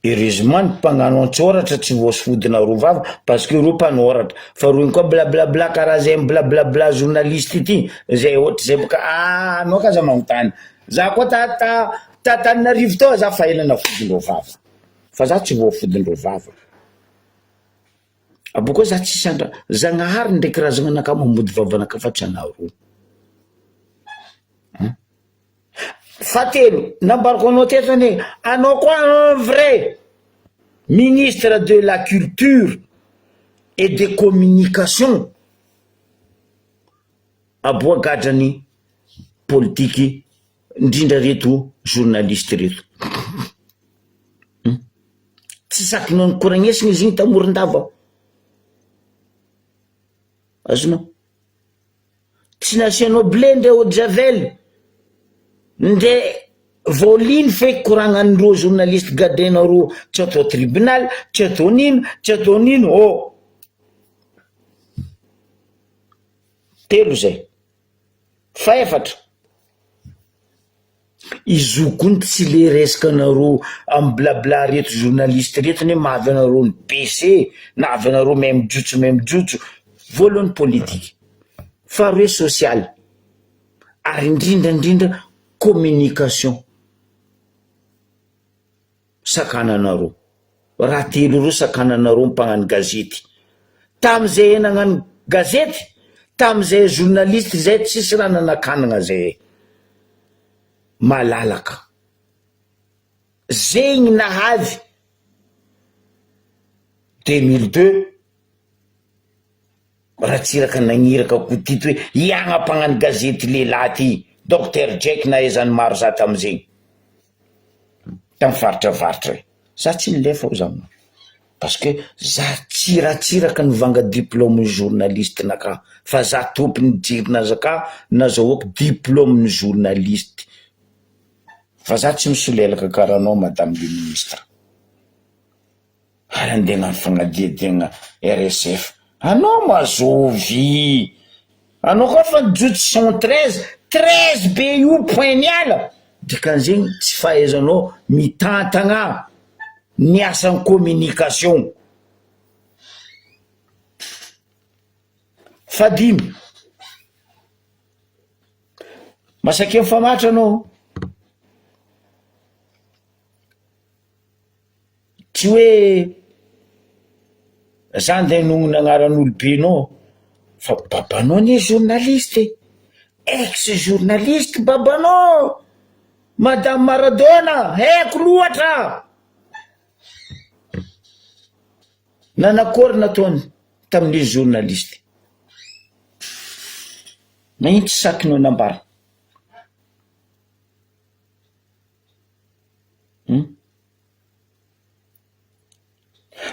Heureusement ny mpagnano an-tsôratra tsy voasofodinareo vava parce que reo mpanoratra fa reo koa blablabla karaha zay mi-blablabla journaliste ity zay ohatry zay boka ah anao ka aza magnontany za koa ta ta ta Antananarivo tao za fa ela nafodindreo vava fa za tsy voafodindreo vava. Abôkeo za tsisy andra Zagnahary ndraiky razananakahy mamody vavanakahy fa tsy anareo. Hein? Fahatelo, nambarako anao teto anie, anao koa un vrai ministre de la culture et des communications aboa gadrany politiky indrindra reto journaliste reto. Tsy sakinao nikoragnesina izy igny ta Morondava. Azonao? Tsy nasianao blé ndre eau de javel ndre vaoliny feky koragnan'ireo journaliste gadrainareo tsy atao tribunal, tsy atao nino, tsy atao nino ô! Telo zay. Fahefatra. Izy io kony tsy le resaka anareo am blabla reto journaliste reto anie mahavy anareo ny bc na avy anareo mahay mijotso mahay mijotso, voalohany politique, faharoe social ary indrindra indrindra communication. Sakananareo. Raha telo ireo sakananareo mpagnano gazety. Tamizay nagnano gazety, tamizay journaliste zay tsisy raha nanakanagna zay. Malalaka. Zegny nahavy 2002 Ratsiraka nagniraka Kotito hoe hiagna mpagnano gazety lehilahy ty, Docteur Jack nahaizany maro za tamizegny. Tam faritra avaratra io. Za tsy nilefa ho za parce que za tsy Ratsiraka nivanga diplôme journaliste naka fa za tompony jerinazaka nazahoako diplôme journaliste fa za tsy misolelaka karaha anao madame le ministre. Ary andeha hagnano fagnadihadiagna RSF anao ma zovy? Anao koa fa nijotso 113, 13 be io point niala. Dikan'izegny tsy fahaizanao mitantagna ny asan'ny communication. Fahadimy, masakia mifamatra anao. Tsy hoe za ndeha hanonona agnaran'olobenao fa babanao anie journaliste e, ex journaliste babanao, madame Maradona haiko loatra, nanakôry nataony tamin'izy journaliste, nagnino tsy sakinao nambara? Hum.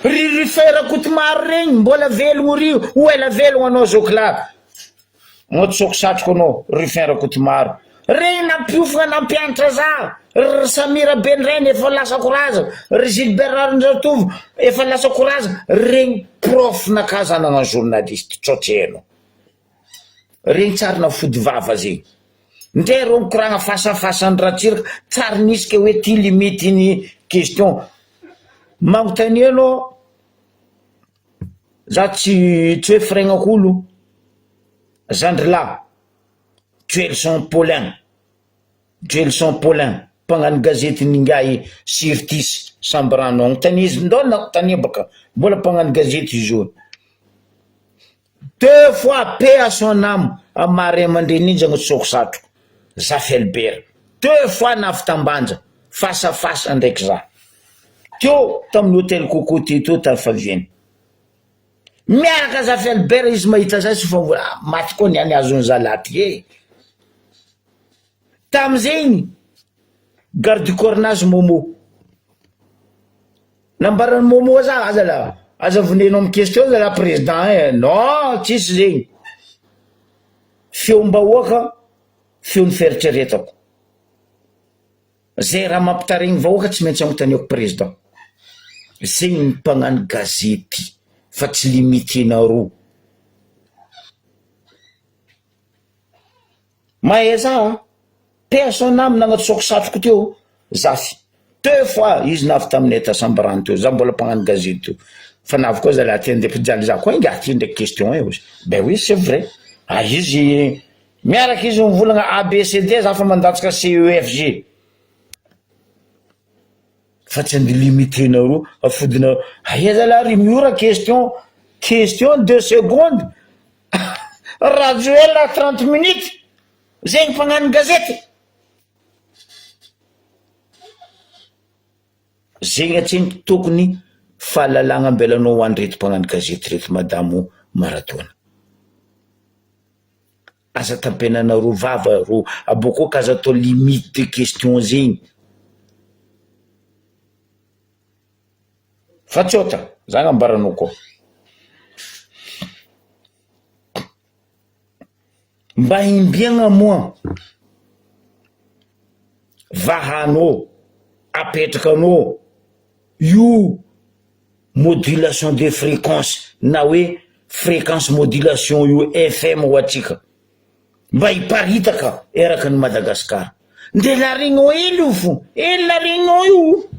Ry Rufin Rakotomaro regny mbola velogno ry ho ela velogno anao zoky lahy. Anao tsy satrosatroko anao Rufin Rakotomaro. Regny nampiofagna nampianatra za. Ry Samira Bendrainy efa lasa koraza, ry Gilbert Raharindratovo efa lasa koraza, regny prof naka za nagnano journaliste tsao tsy hainao. Regny tsary nafody vava zegny. Ndre reo mikoragna fasafasan Ratsiraka tsary nisy ke hoe ty limite ny question. Magnontania anao za tsy tsy hoe firegnako olo zandry lahy Joelson Paulin Joelson Paulin mpagnano gazety n'ingahy Sirtis Sambrano agnontania izy ndao nagnontania baka mbola mpagnano gazety izy io. Deux fois paix à son âme amin'ny maha ray aman-dreny indry agnatsoko satroko Zafy Albert deux fois navitambanja fasafasa ndraiky za teo tamin'ny hotel coco teto tany faviany miaraka Zafy Albert izy mahita za sy fa maty koa ny any azon'ny zalahy ty e tamizegny garde du corps nazy Momo Nambaran'i Momo za aza la aza vonenao am question zala président eh non tsisy zegny feom-bahoaka feon'ny fieritreretako zay raha mampitaregny vahoaka tsy maintsy agnontaniako président zegny ny mpagnano gazety fa tsy limitenareo. Mahaiza a! Paix à son âme nagnatsoako satroko teo Zafy deux fois izy navy taminay ta Sambirano teo za mbola mpagnano gazety teo fa navy koa zalahy ty andeha mpijaly za koa ingahy ty ndraiky question e ozy ben oui c'est vrai ah izy miaraka izy mivolagna ABCD za fa mandatsaka CEFG fa tsy andeha limiter-nareo afodinareo aia zalahy ry miora question question deux secondes Rajoelina 30 minutes zegny mpagnano gazety zegny atseny tokony fahalalagna ambelanao ho an'ireto mpagnano gazety reto madamo Maradona aza tampenanareo vava rô abôkô ka aza atao limite de question zegny Fa tsôta, za gn'ambaranao koa. Mba imbiagna moa vahanao, apetrakanao io modulation de fréquence na hoe fréquence modulation io FM ho antsika mba hiparitaka eraky ny Madagascar. Nde la Réunion hely io fo, hely la Réunion io.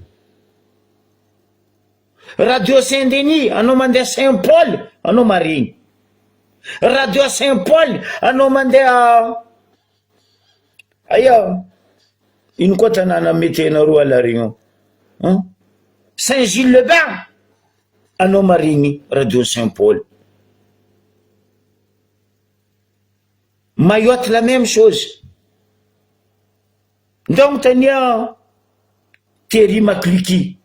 Radio Saint Denis anao mandeha Saint Paul anao maregny. Radio Saint Paul anao mandeha aia ino koa tanàna mety hainareo à la Réunion hein Saint Gilles le Bain anao maregny Radio Saint Paul. Mayotte la même chose. Ndao agnontania Thierry Maclucky,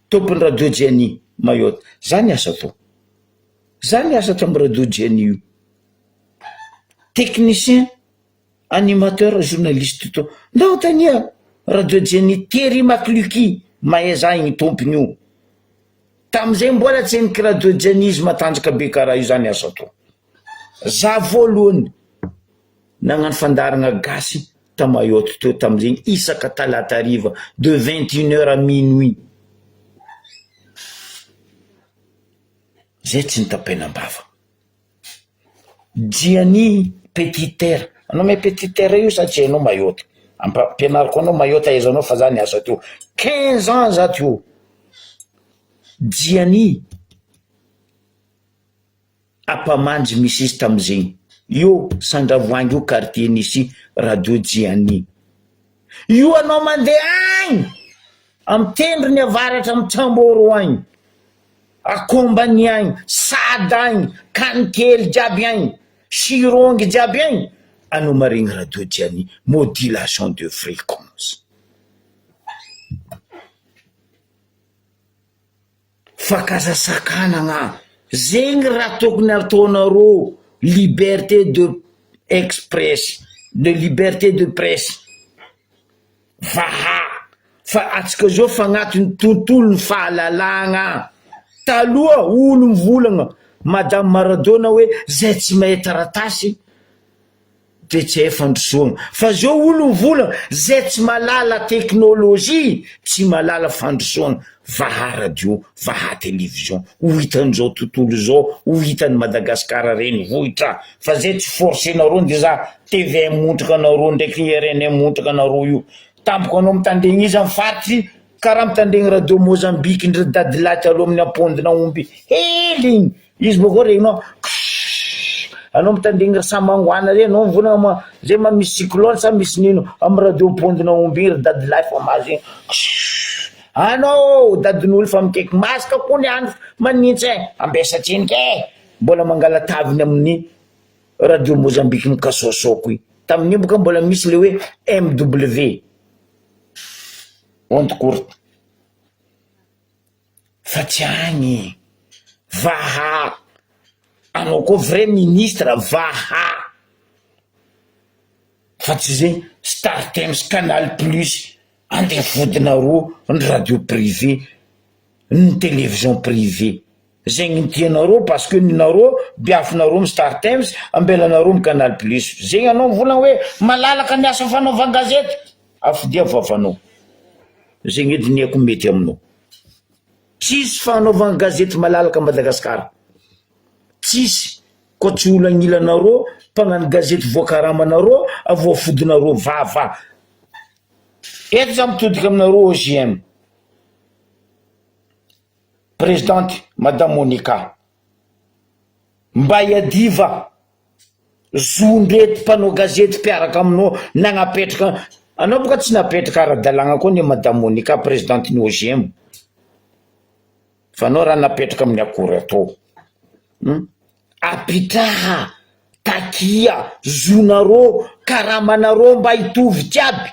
tompon'ny radio Jenny Mayotte. Za niasa tao. Za niasa tamin'ny radio Jenny io. Technicien, animateur, journaliste tao. Ndao agnontania radio Jenny Thierry Maclucky, mahay za igny tompony io. Tamizay mbola tsy henoko radio Jenny izy matanjaka be karaha io za niasa tao. Za voalohany nagnano fandaharagna gasy ta Mayotte teo tamizegny isaka talata hariva de 21 heures à minuit. Zay tsy nitapenam-bava. Gianni Petit Terre, anao mahay Petit Terre io sa tsy hainao Mayotte? Ampianariko anao Mayotte ahaizanao fa za niasa teo 15 ans za teo. Jiani Ampamanjy misy izy tamizegny. Io Sandravoahangy io quartier nisy radio Jiani. Io anao mandeha agny amy tendrony avaratra amy Tsamboro agny, Akombany agny, Sada agny, Kanikely jiaby agny, Chirongy jiaby agny, anao maregny radio Jiani, modulation de fréquence. Fa k'aza sakanagna, zegny raha tokony ataonareo liberté de express, de liberté de presse, vaha fa atsika zao fa agnatin'ny tontolon'ny fahalalagna, taloha olo mivolagna madame Maradona hoe zay tsy mahay taratasy de tsy hay fandrosoagna fa zao olo mivolagna zay tsy mahalala technologie tsy mahalala fandrosoagna vaha radio vaha télévision ho hitan'izao tontolo izao ho hitan'i Madagascar renivohitra fa zay tsy forcenareo nde za tvm montraka anareo ndraiky rnm montraka anareo io tampoka anao mitandregny izy amy faritry karaha mitandregny radio Mozambique ndry dadilahy taloha amin'ny ampondina omby hely igny Izy bôkô regninao kssss anao mitandregny ry samangoana reny anao mivolagna ma zay ma misy cyclone sa misy nino amy radio pondina omby igny ry dadilahy fa mahazo igny kssss anao dadin'olo fa mikaiky masque koa niany manintsy e ambesa tsiniky e mbola mangala taviny amin'ny radio Mozambique mikasoasoko igny tamin'igny boka mbola misy le hoe MW onde courte. Fa tsy agny e! Vaha! Anao koa vrai ministre vaha! Fa tsy zegny startimes, canal plus, andeha fodinareo ny radio privé, ny télévision privé, zegny ny tianareo parce que ninareo biafinareo amy startimes, ambelanareo amy canal plus, zegny anao mivolagna hoe malalaka ny asa fanaovan-gazety, afodia vavanao. Zegny edy ny haiko mety aminao. Tsisy fanaovagna gazety malalaka Madagascar. Tsisy. Koa tsy olo agnilanareo mpagnano gazety voakaramanareo avoafodinareo vava. Eto za mitodika aminareo OJM. Présidente Madame Monica. Mba iadiva zon-dreto mpanao gazety mpiaraka aminao nagnapetraka anao boka tsy napetraka ara-dalàgna koa anie madame Monica présidente ny OJM fa anao raha napetraka amin'ny akory atao hum apitraha takia zonareo karamanareo mba hitovy jiaby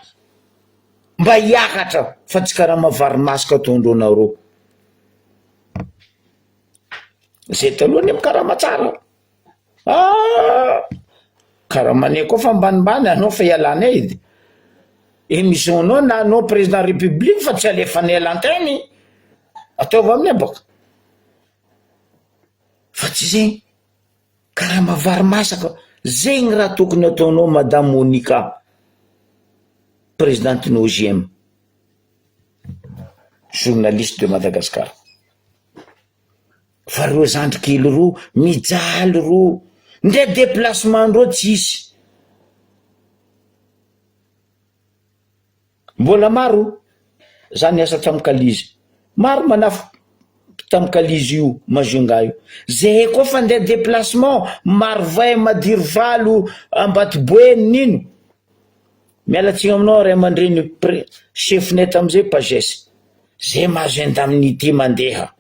mba hiakatra fa tsy karama vary masaka ataondreo nareo. Zay taloha anie mikarama tsara ah! Karamanay koa fa ambanimbany anao fa ialanay edy, émission nao na anao président république fa tsy alefanay à l'antenne, ataovy aminay bôka, fa tsy zegny karama vary masaka, zegny raha tokony ataonao madame Monica présidente ny OJM, journaliste de Madagascar. Fa reo zandry kely reo mijaly reo, ndre déplacement ndreo tsisy, mbola maro za niasa tamy kalizy, maro manafo tamy kalizy io Majunga io, zahay koa fa ndeha déplacement Marovay Madirivalo Ambatoboeny nino, miala tsiny aminao ray aman-dreny pre- chef-nay tamizay Pages. Zay mahazo indemnité mandeha,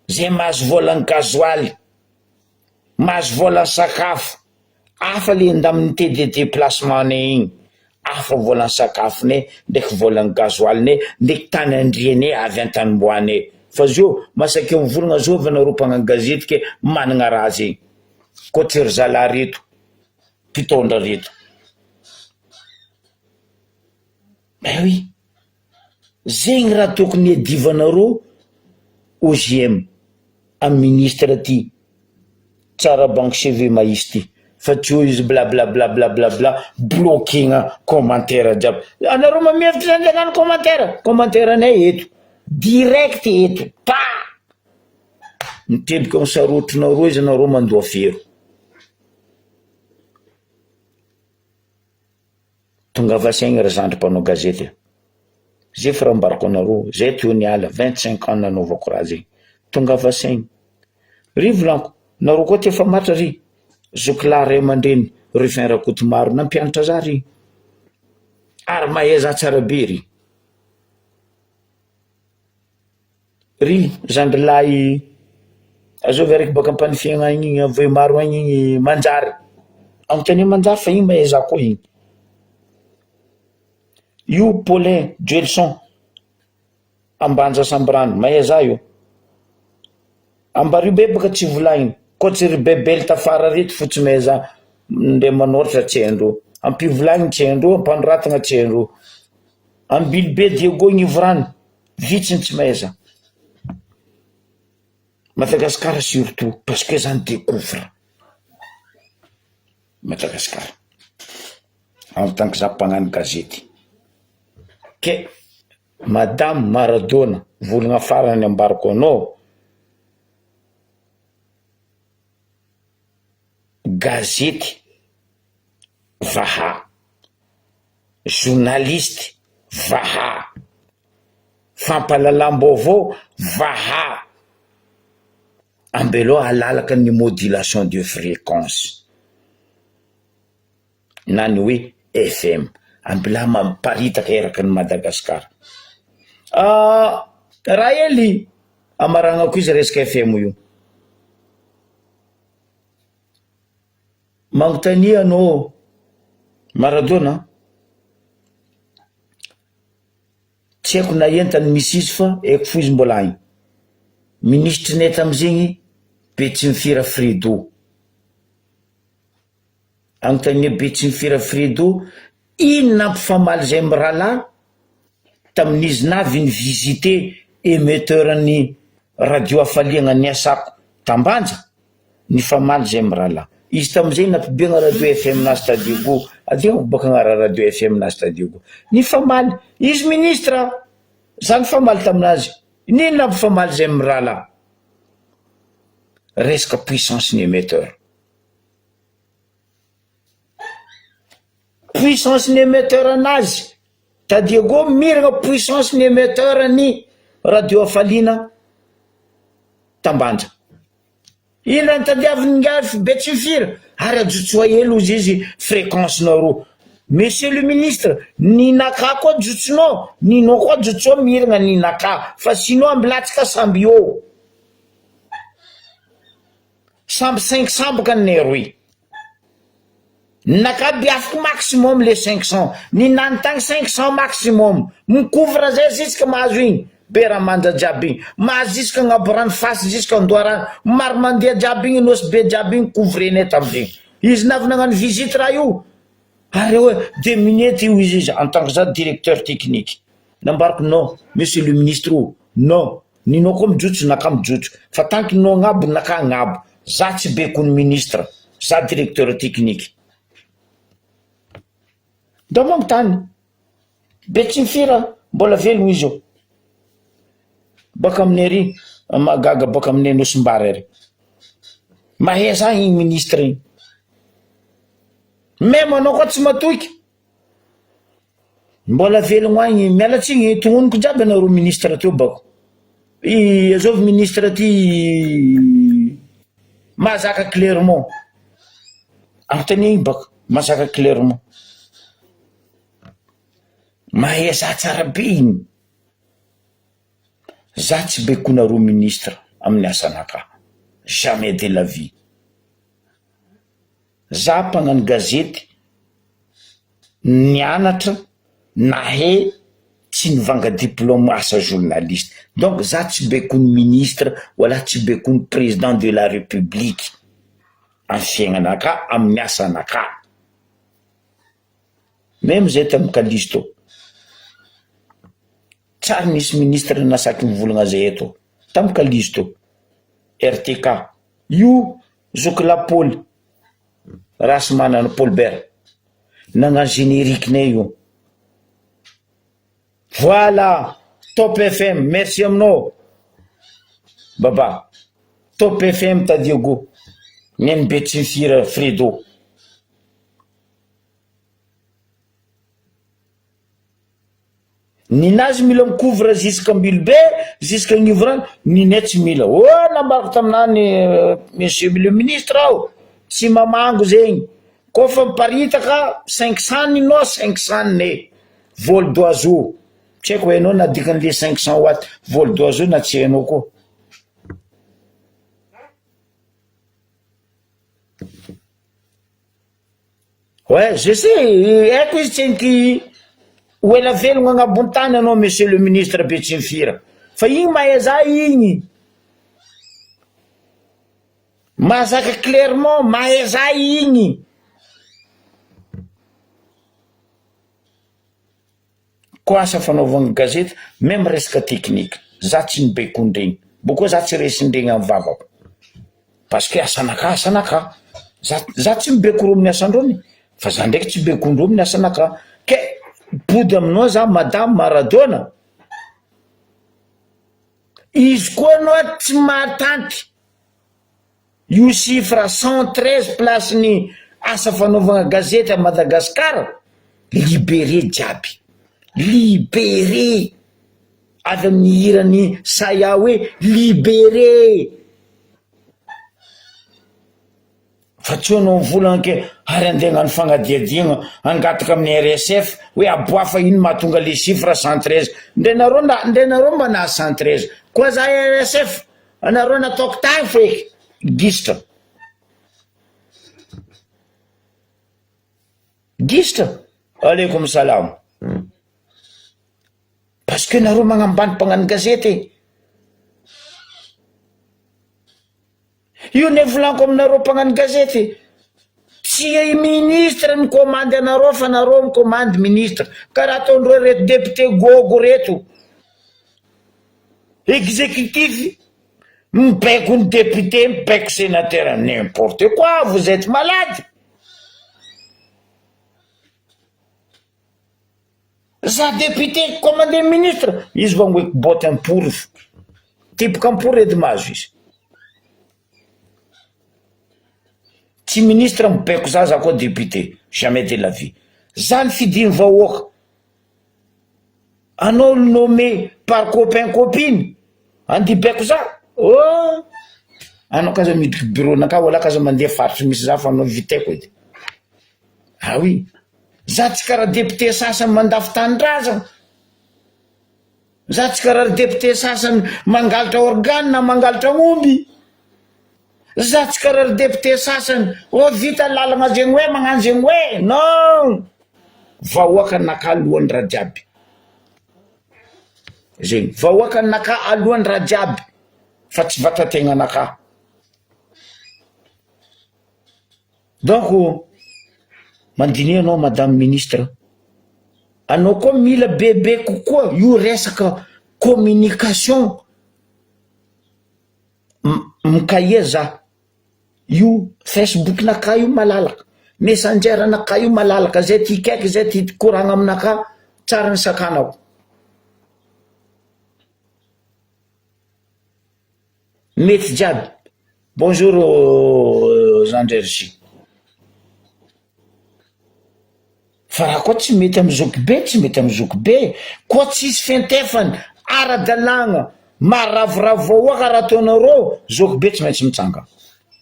zay mahazo volan'ny gasoil, mahazo volan'ny sakafo, hafa le indemnité de déplacement-nay igny, hafa volan'ny sakafonay ndraiky volan'ny gasoil-nay ndraiky tany andrianay avy an-tanimboanay, fa zio masake mivolagna zovy anareo mpagnano gazety ke managna raha zegny, koa tsy ry zalahy reto mpitondra reto. Ben oui. Zegny raha tokony iadivanareo OJM am ministre ty tsara banque cheveux maïs ty fa tsy eo izy blablablablabla bloquena commentaire jiaby anareo mamihevitra zany de hagnano commentaire commentaire anay eto direct eto pa miteboka am sarotrinareo izy anareo mandoa fero. Tonga. Tongava saigny ry zandry mpanao gazety a! Zay fa raha ambarako anareo, zay teo niala, 25 ans nanaovako raha zegny. Tongava saigny. Ry volaniko, nareo koa ty efa matra ry zokilahy ray aman-dreny Rufin Rakotomaro nampianatra za ry. Ary mahay za tsara be ry. Ry zandrilahy azovy araiky baka Ampanifiagna agny igny, Avohimaro agny igny manjary, anontania manjary fa igny mahay za koa igny. Io Paulin Joelson Ambanja Sambirano mahay za io. Ambario be baka tsy volagniny, koa tsy ry bebel tafara reto fo tsy mahay za, ndre manoratra tsy haindreo, ampivolagniny tsy haindreo, ampanoratagna tsy haindreo. Ambilobe Diego Gnivorano. Vitsy ny tsy mahay za. Madagascar surtout parce que za ni-decouvre Madagascar en tant que za mpagnano gazety. Ke madame Maradona volagna farany ambarako anao, gazety vaha. Journaliste, vaha. Fampahalalam-baovao, vaha. Ambelao halalaka ny modulation de fréquence na ny hoe FM. Ambilà miparitaka eraky ny Madagasikara. Rahely, amaragnako izy resaka FM io. Magnontania anao Maradona an! Tsy haiko na entany misy izy fa haiko fo izy mbola agny. Minisitry ny tamizegny Betsimifira Fredo. Agnontania Betsimifira Fredo ino nampifamaly zay mirahalahy tamin'izy navy ni-visiter emetteur ny radio Hafaliagna niasako t'Ambanja? Nifamaly zay mirahalahy. Izy tamizay nampibiagna radio FM nazy ta Diego, adiagna baka agnara radio FM nazy ta Diego. Nifamaly, izy ministre, za nifamaly taminazy, nino nampifamaly zay mirahalahy? Resaka puissance ny emetteur. Puissance ny emetteur anazy ta Diego miragna puissance ny emetteur ny radio Hafaliana t'Ambanja. Inona no tadiaviny ingahy Betsifira ary ajotsoa hely ozy izy fréquence nareo. Monsieur le ministre, ninakà koa ajotsonao, ninao koa ajotsoa miragna ninakà fa sinon ambilatsika samby eo. Samby 500 boka ny roy. Ninakà biafiko maximum le 500, ninany tagny 500 maximum, mi-couvre zay jusque mahazo igny, Beramanja jiaby igny, mahazo jusque Agnaborano fasy jusque Andoharano, maro mandeha jiaby igny, Nosy be jiaby igny couvre-nay tamizegny. Izy navy nagnano visite raha io, ary hoe deux minutes io izy izy en tant que za directeur technique. Nambarako non, monsieur le ministre o, non, ninao koa mijotso naka mijotso, fa tant que ninao agnabo naka agnabo, za tsy bekon'ny ministre, za directeur technique. Ndao magnontany, Betsimifira mbola velogno izy io, baka aminay ary, mahagaga baka aminay Nosimbary ary, mahay za igny ministre igny, même anao koa tsy matoky. Mbola velogno agny, miala tsigny tognoniko jiaby anareo ministre teo bako, i azovy ministre ty mahazaka clairement, anontanio bako mahazaka clairement, mahay za tsara be igny, za tsy baikoinareo ministre amin'ny asanakahy, jamais de la vie. Za mpagnano gazety nianatra nahay tsy nivanga diplôme asa journaliste donc za tsy baikoin'ny ministre wala tsy baikoin'ny président de la république amy fiaignanakah amin'ny asanakah meme zay tamy Calisto tsary nisy ministre nasaky nivolagna zay eto tamy Calisto RTK io Zoky lapoly Rahasimanana Paul Bert nagnano générique nay io. Voilà Top FM merci aminao Baba Top FM Tadiego ny an'i Betsimifira Fredo. Ninazy mila mi-couvre jusqu'Ambilobe, jusqu'Agnivorano, ninay tsy mila. Oh nambarako taminany monsieur le ministre aho, tsy mamango zegny, kôfa miparitaka 500 ninao 500 ninay, vol d'oiseau, tsy haiko hainao na dikan'le 500 watt vol d'oiseau na tsy hainao koa. Ouais je sais, haiko izy tsendriky ho ela velogno agnabony tany anao monsieur le ministre Betsimifira, fa igny mahaiza igny, mahazaka clairement mahaiza igny. Ko asa fanaovagna gazety meme resaka technique za tsy nibaikondregny bôko za tsy resindregny amy vavako parce que asanaka asanaka za za tsy mibaiko reo amin'ny asandreo ny fa za ndraiky tsy baikondreo amin'ny asanaka ke body aminao za madame Maradona izy koa anao tsy mahatanty Io chiffre 113 place ny asa fanaovagna gazety à Madagascar, libéré jiaby, libéré, avy amin'ny hiran'i Saya hoe libéré, fa tsy eo anao mivolagna ke ary andeha hagnano fagnadihadiagna hangataka amin'ny RSF hoe aboafa ino mahatonga le chiffre 113, ndre nareo na ndre nareo mba nahazo 113 koa za RSF Anareo nataoko tany feky gisitra. Gisitra. Aleikum salam. Parce que nareo magnambany mpagnano gazety e. Io ne volaniko aminareo mpagnano gazety. Tsy ministre mikomandy anareo fa nareo mikomandy ministre. Karaha ataondreo reto député gogo reto. Exécutif mibaiko ny député mibaiko sénateur n'importe quoi vous êtes malade. Za député commandé ministre izy vao angoiko botte ampory fo tipoka ampory edy mahazo izy. Tsy ministre mibaiko za za koa député jamais de la vie za nifidin'ny vahoaka. Anao nommé par copain copine andia baiko za oh! Anao k'aza miditry bureau nakah wala k'aza mandeha faritry misy za fa anao vitaiko edy. Ah oui! Za tsy karaha député sasany mandafo tanindrazana, za tsy karaha ry député sasany mangalatra organe na mangalatra omby. Za tsy karaha ry député sasany oh vita lalagna zegny hoe magnano zegny hoe non! Vahoaka naka alohan'ny raha jiaby zegny, vahoaka naka alohan'ny raha jiaby fa tsy vatategnanaka. Donc mandiniha anao madame ministre, anao koa mila bebe kokoa io resaka communication. Mikahia za, io facebook nakah io malalaka, messenger nakah io malalaka, zay tia hikaiky zay tia hikoragna aminakah tsara ny sakanako. Mety jiaby, bonjour zandry RJ. Fa raha koa tsy mety amin'ny zokibe tsy mety amin'ny zokibe e! Koa tsisy fiantefany ara-dalàgna maharavoravo vahoaka raha ataonareo, zokibe tsy maintsy mitsangana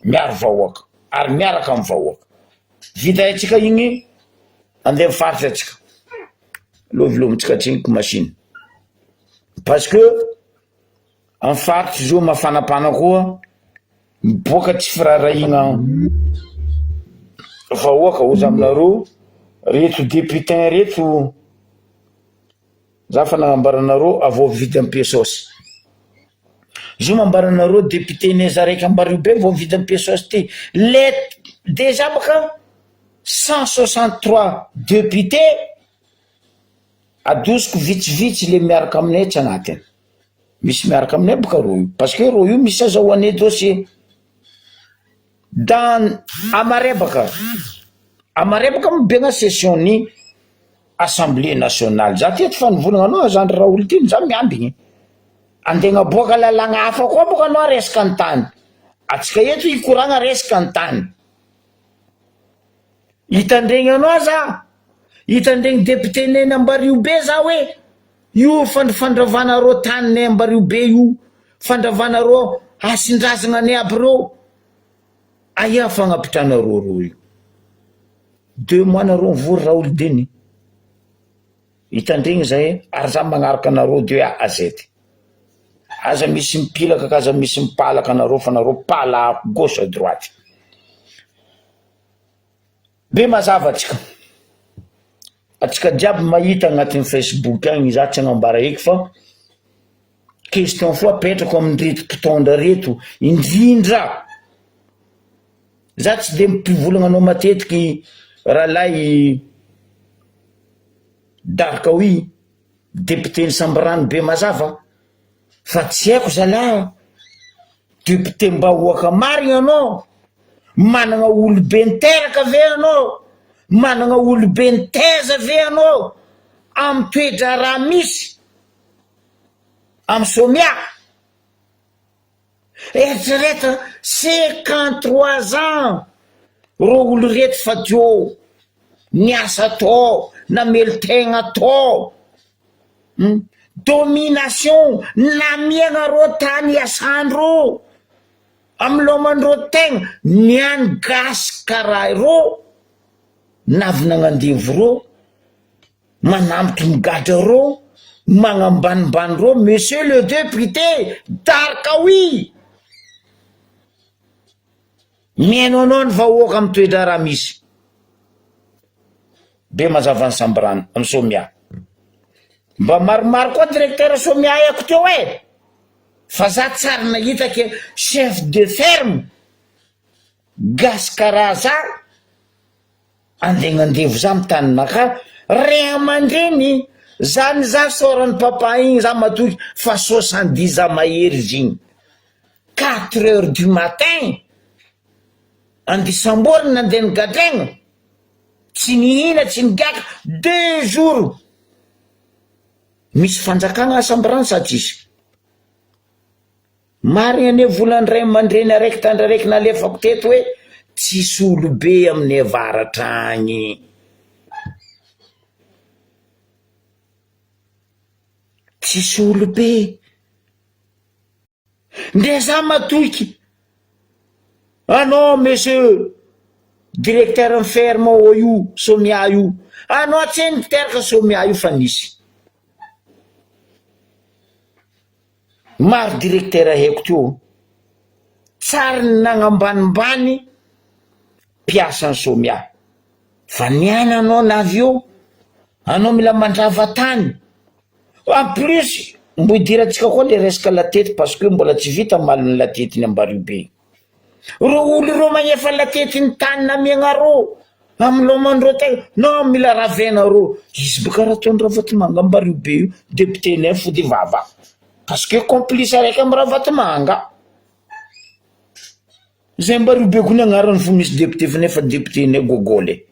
miaro vahoaka ary miaraka amin'ny vahoaka. Vita haintsika igny andeha amin'ny faritra antsika, aleo velomintsika atsiniky machine parce que Am faritry zo mafanapana koa miboaka tsy firaharahiana vahoaka ozy aminareo reto deputin reto za fa nagnambara anareo avao mividy am pesos zo mambara anareo depute neza raiky ambario be vao mividy am pesos ty le dejà baka 163 depute adosiko vitsivitsy le miaraka aminay tsy agnatiny Misy miaraka aminay boka rô io parce que rô io misy azahoanay dossier. Dans Amarebaka, Amarebaka moa be session ny assemblée nationale, za ty eto fa nivolagna anao zandry Raholdina za miambigny, andeha agnaboaka lalàgna hafa koa boka anao resaka ny tany, atsika eto hikoragna resaka ny tany, hitandregny anao za, hitandregny député-nay Ambariobe za hoe. Io fandravana reo taninay Ambariho be io, fandravana reo hasindrazagna anay aby reo, aia fagnampitrana reo reo io? Deux mois nareo mivory Raholidiny, hitandregny zahay ary za magnaraka anareo de A à Z. Aza misy mipilaka ka aza misy mipalaka anareo fa nareo palahako gauche à droite. Be mazava atsika. Atsika jiaby mahita agnatin'ny Facebook agny, za tsy agnambara eky fa question fo apetrako amin'ireto mpitondra reto, indrindra za tsy de mpivolagna anao matetiky rahalahy Darkaoui, député-n'i Sambirano be mazava fa tsy haiko zalahy député-m-bahoaka marigna anao, managna olobe niteraka ve anao, managna olobe nitaiza ve anao amy toe-draharaha misy amy Somia? Eritrereto 53 ans reo olo reto fa teo niasa tao, namelon-tegna tao, domination namiagna reo tany iasandreo, amilomandreo tegna, niany gasy karaha ireo navy nagnandevo reo. Manambotry migadra reo, magnambanimbany reo monsieur le député Darkaoui! Mihaino anao ny vahoaka amy toe-draharaha misy. Be mazava ny Sambirano amy Somia. Mba maromaro koa directeur Somia haiko teo e! Fa za tsary nahita ke chef de ferme gasy karaha za. Andeha gn'andevo za am taninakahy ray amandreny zany za sôran'i papa igny za matoky fa 70 ans mahery izy igny quatre heures du matin andeha samborina andeha nigadraigna tsy nihina tsy nigaka deux jours misy fanjakagna asambirano sa tsisy? Marigna anie volan-dray aman-dreny araiky tandry araiky nalefako teto hoe tsisy olobe amin'ny avaratra agny. Tsisy olobe. Ndre za matoky anao monsieur directeur ny ferme ao io Somia io, anao tsy niteraka Somia io fa nisy. Maro directeur haiko teo tsary ny nagnambanimbany mpiasan'ny Somia fa niaina anao na avy eo anao mila mandrava tany en plus mbo idirantsika koa le resaka latety parce que mbola tsy vita omaly ny latety ny Ambaribe be reo olo ireo magnefa latety ny tany namiagnareo amy lomandreo tegna non mila ravenareo izy boka raha ataony Ravatomanga Ambaribe io député nay fody vava parce que complice araiky amy Ravatomanga zay Ambaribe koa ny agnarany fo misy député fa nefa député nay gogôly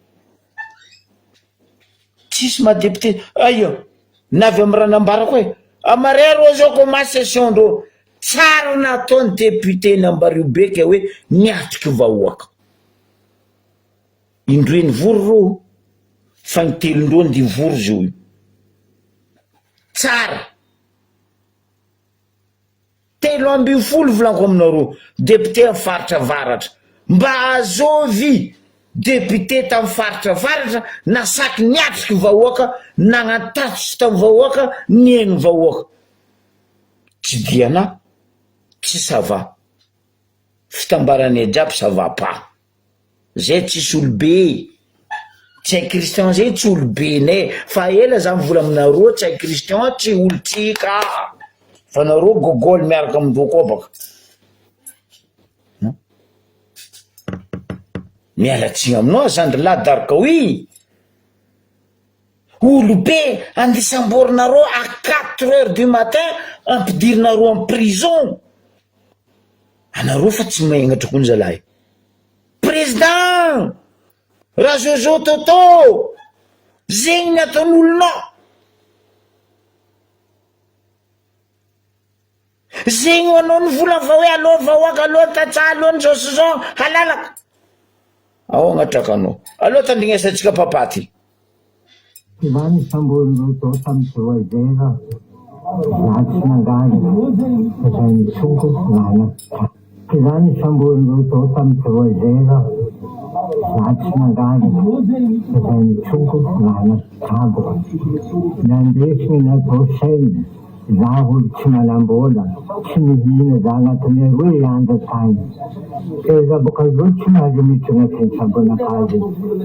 tsisy maha député aia na avy amy raha nambarako e amare reo zao commence session ndreo tsara nataony député ny Ambaribe ke hoe niatriky vahoaka Indroa nivory reo fa ny telondroa ndivory zao io. Tsara. 13 volaniko aminareo député am faritra avaratra mba azovy député tam faritra avaratra nasaky niatriky vahoaka nagnantatitsy tam vahoaka nihaino vahoaka tsy diana tsy ça va fitambaranay jiaby ça va pas. Zay tsisy olobe Ntsay Christian zay tsy olobenay fa ela za mivola aminareo Ntsay Christian tsy olotsika fa nareo gogol miaraka amindreo koa baka miala tsiny aminao zandry lahy Darkaoui olobe andisamborinareo à quatre heures du matin ampidirinareo am prison anareo fa tsy megnatra koa ny zalahy Président Razozo Toto zegny ny ataon'olonao zegny ho anao nivola fa hoe aleo vahoaka aleo tantsaha aleo ny zao sy zao halalaka ao agnatrakanao aleo tandrignesantsika papa ty. Za nisamborin'ireo tao tamin'ny trois heures za tsy nangady fa za nitsoko lala. Za nisamborin'ireo tao tamin'ny trois heures za tsy nangady fa za nitsoko lala tsabo. Nandesiny natao chaine. Za olo tsy manambola, tsy mihina za agnatin'ny roe andro tany. Teza boka zo tsy mahazo miditra agnatin'ny sambonakazy.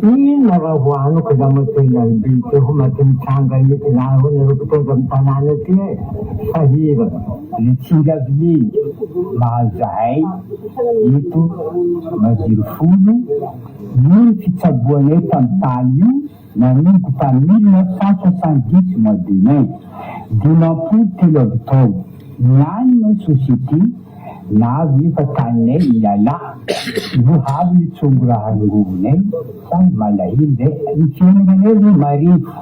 Inona raha hohaniko za motela be te ho maty mitsanga mihitsy za hoy nareo mpitondra amin'ny tanàna ty e! Sahirana. Ny tsindry hazo mahazo zahay eto Mazirifolo noho ny fitsaboanay tamin'ny tany io Nanomboka tamin'ny 1970 mois de mai 53 taona, nianina ny société navy efa taninay mialà no avy nitsongo raha nongovonay fa malahelo zay ny fiainananay aloha marefo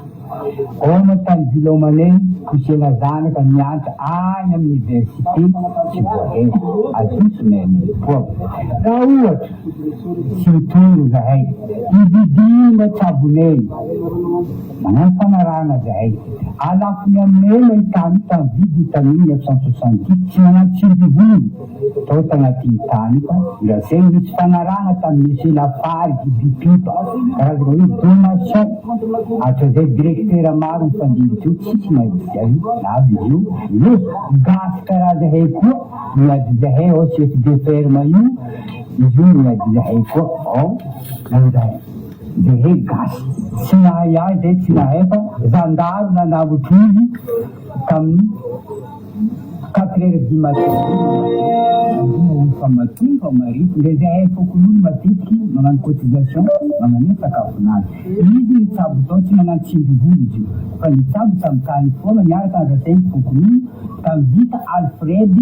oma tany vilomanay kosena zanaka miantra any amin'ny université tsy voahefa ajotsonay ny poa raha ohatra Tsy mitoro zahay. Ividiana tsabonay. Magnano fanarahana zahay. Alafony aminay ilay tany io tamin'ny vidiny tamin'ny 1970. Tsy nagnano tsindry hono tao tagnatin'ny tany io fa ndra zay nisy fanarahana tamin'ny Monsieur Lafargue Bipipa karazana hoe donation. Hatrizay directeur maro nifandimby teo tsisy mahita azy lavo izy io. Io gasy karaha zahay koa miady zahay ao chef de ferme io. Izy io miady zahay koa ao nanjary zahay gasy tsy nahay ahy zay tsy nahay fa zandary nanambotry izy tamin'ny quatre heures du matin olo fa matory fa marefo ndray zahay fokonolona matetiky magnano cotisation magnamia sakafonazy izy nitsabo tao tsy nagnano tsindry vola izy io fa nitsabo tamin'ny tany foana niaraka andrasainy fokonolona tamin'ny vita Alfred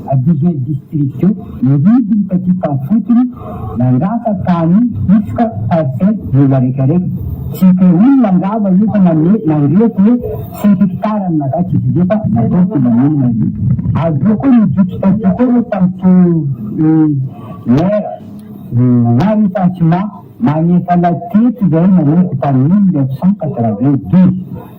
A besoin district eo nihidy ny taty tamfotony nandrasa tany isaka parcelle mbola rekareka tsy te olona angamba io fa name nandreko hoe cinq hectare ny naka tsy izy fa natao filaminana io avy eo koa nijotso taty koa reo tam to maire na recensement magnefa la teto zay nanomboka tamin'ny 1992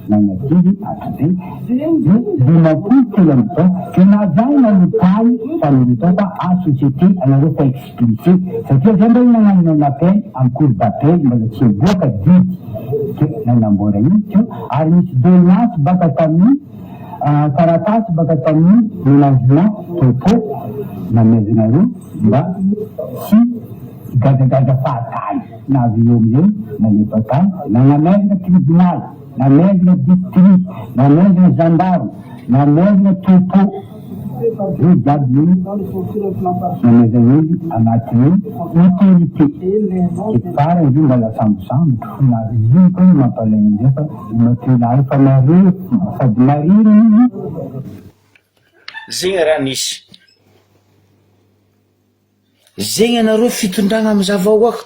Nanadino hatrizay dia 53 taona dia najaina ny tany tamin'ireo tao fa a société anareo fa expulsé satria zay mba nagnano un appel am cour d'appel mbola tsy niboaka didy dia nanamboara io teo ary nisy doléance baka tamin'ny taratasy baka tamin'ny ménagement topo namezanareo mba tsy higadragadra fahatany na avy eo amizay nalefa tany nagnamezana tribunal Namezina district, namezina gendarme, namezina topo, reo jiaby no namezana izy agnatin'ny autorité. Eto farany izy io mbola sambosambotro fo na izy io koa no mampalahelo zay fa i Mathieu efa marefo sady marina izy. Zegny raha nisy. Zegny anareo fitondragna amy vahoaka.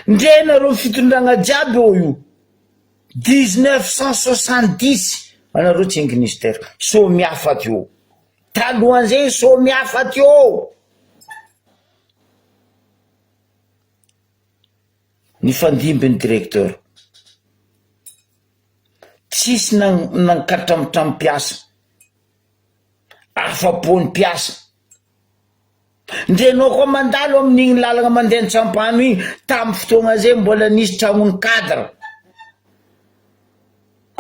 Ndre nareo fitondragna jiaby eo io, 1970 anareo tsy engy teraka, somiafa teo, talohan'izay somiafa teo, nifandimby ny directeur, tsisy nan- nankatramotram mpiasa, afapo ny mpiasa. Ndre anao koa mandalo amin'igny lalagna mandeha Antsampano igny, tamin'ny fotoagna zay mbola nisy tragnon'ny cadre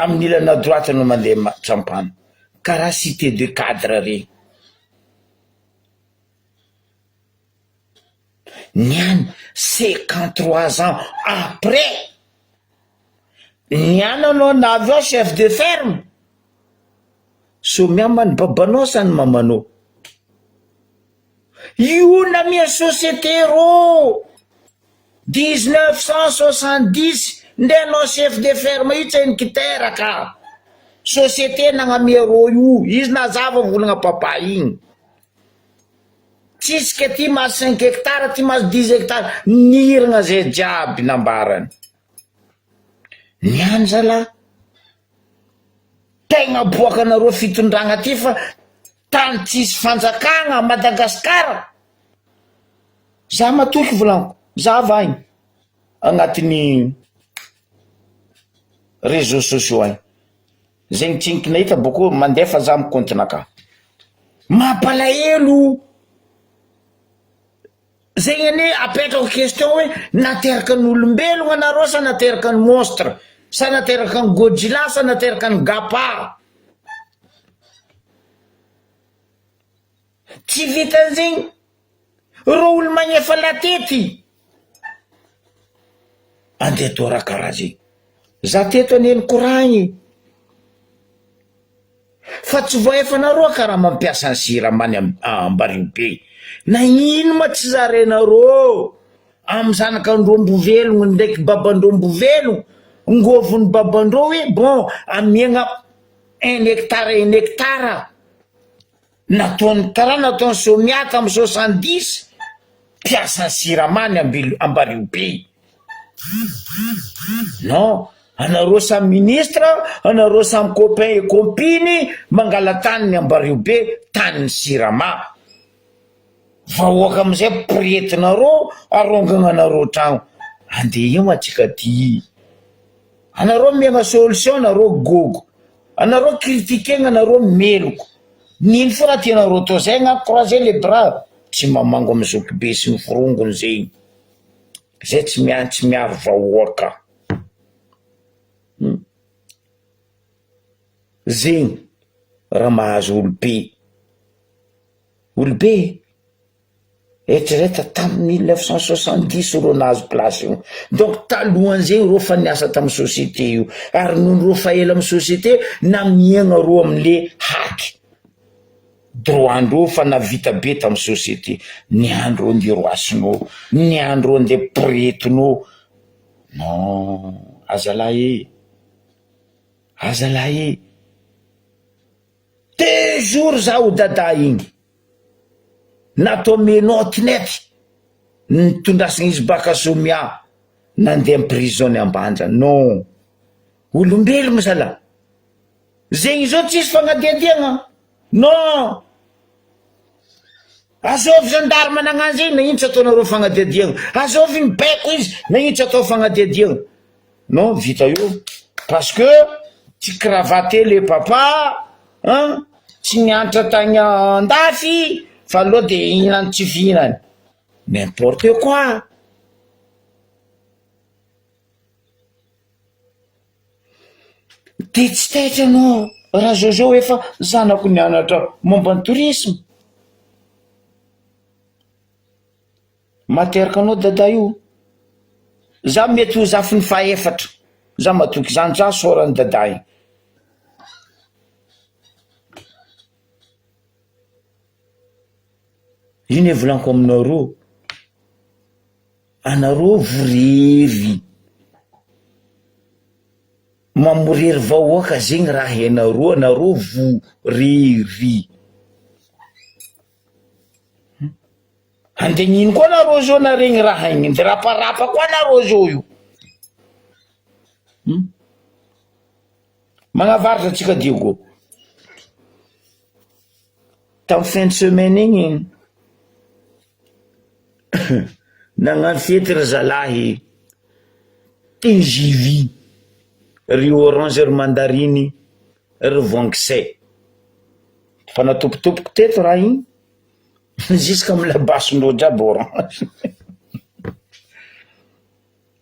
amin'ny ilany à droite anao mandeha Antsampano, karaha cité de cadre regny. Niany 53 ans après, niany anao navy ao chef de ferme, Somiama ny babanao sa ny mamanao? Io namia société rô! 1970 nde anao chef de ferme io tsy nikiteraka! Société nagnamia rô io, izy nazava volagna papa igny. Tsisy ke ty mahazo cinq hectares ty mahazo dix hectares, niragna zay jiaby nambarany. Niany zalahy. Tegna aboakanareo fitondragna ty fa tany tsisy fanjakagna Madagascar. Za matoky volagniko, za avy agny agnatin'ny. Réseaux sociaux agny. Zegny tsiniky nahita bôko mandefa za amy compte-naka. Mampalahelo! Zegny anie apetrako question hoe nateraka ny olombelogno anareo sa nateraka ny monstre? Sa nateraka ny Godzilla sa nateraka ny Gapa? Tsy vitan'zegny, reo olo magnefa latety andeha atao raha karaha zegny. Za teto anie nikoragny fa tsy voaefanareo karaha mampiasa ny siramamy Ambariho be. Nagnino ma tsy zarainareo amy zanakandreo mbo velogno ndraiky babandreo mbo velogno, ngôvon'ny babandreo hoe bon amiagna un hectare un hectare. Nataony karaha nataony Somia tamin'ny soixante dix, mpiasan'ny Sirama ny Ambilo Ambariho be. Non, anareo samy ministre, anareo samy copain et copine mangala tany ny Ambariho be, tanin'ny Sirama. Vahoaka amizay poretinareo arongagna anareo tragno. Andeha eo antsika ty. Anareo miaigna solution anareo gogo. Anareo critiquer-gna anareo meloko. N'ino fo raha tianareo atao zay gna croiser les bras tsy mamango am zokibe sy ny forongony zegny. Zay tsy mia- tsy miaro vahoaka. Hum. Zegny raha mahazo olobe. Olobe e! Eritrereto tamin'ny 1970 reo nahazo place io, donc talohan'izay reo fa niasa tamin'ny société io, ary noho reo fa ela amin'ny société namiagna reo amle haky, droit ndreo fa nahavita be tamin'ny société, niany reo ndeha roasinao, niany reo ndeha poretinao, non azalahy e, azalahy e. Deux jours zaho dada igny natao menottes net nitondrasana izy baka Somia nandeha am prison ny Ambanja non olombelogno zalah zegny zao tsisy fagnadihadiagna non azovy gendarme nagnano zegny nagnino tsy ataonareo fagnadihadiagna azovy mibaiko izy nagnino tsy atao fagnadihadiagna Non vita eo parce que tsy cravaté le papa an, tsy nianatra tagny andafy fa aleo de ihinany tsy fihinany, n'importe quoi. De tsy taitra anao raha zao zao efa zanako nianatra momba ny tourisme. Materaka anao dada io. Za mety ho zafiny fahaefatra, za matoky zany za sôran'i dada io. Ino e volaniko aminareo, anareo vorery, mamorery vahoaka zegny raha hainareo, anareo vorery. Andeha ino koa nareo zao naregny raha igny, nde raparapa koa nareo zao io. Hum. Magnavaratra antsika Diego. Tamy fin de semaine igny nagnano fety ry zalahy TGV, ry orange ry mandariny ry voangisay. Fa natopotopoko teto raha igny. Jusqu'à am labasindreo jiaby orange.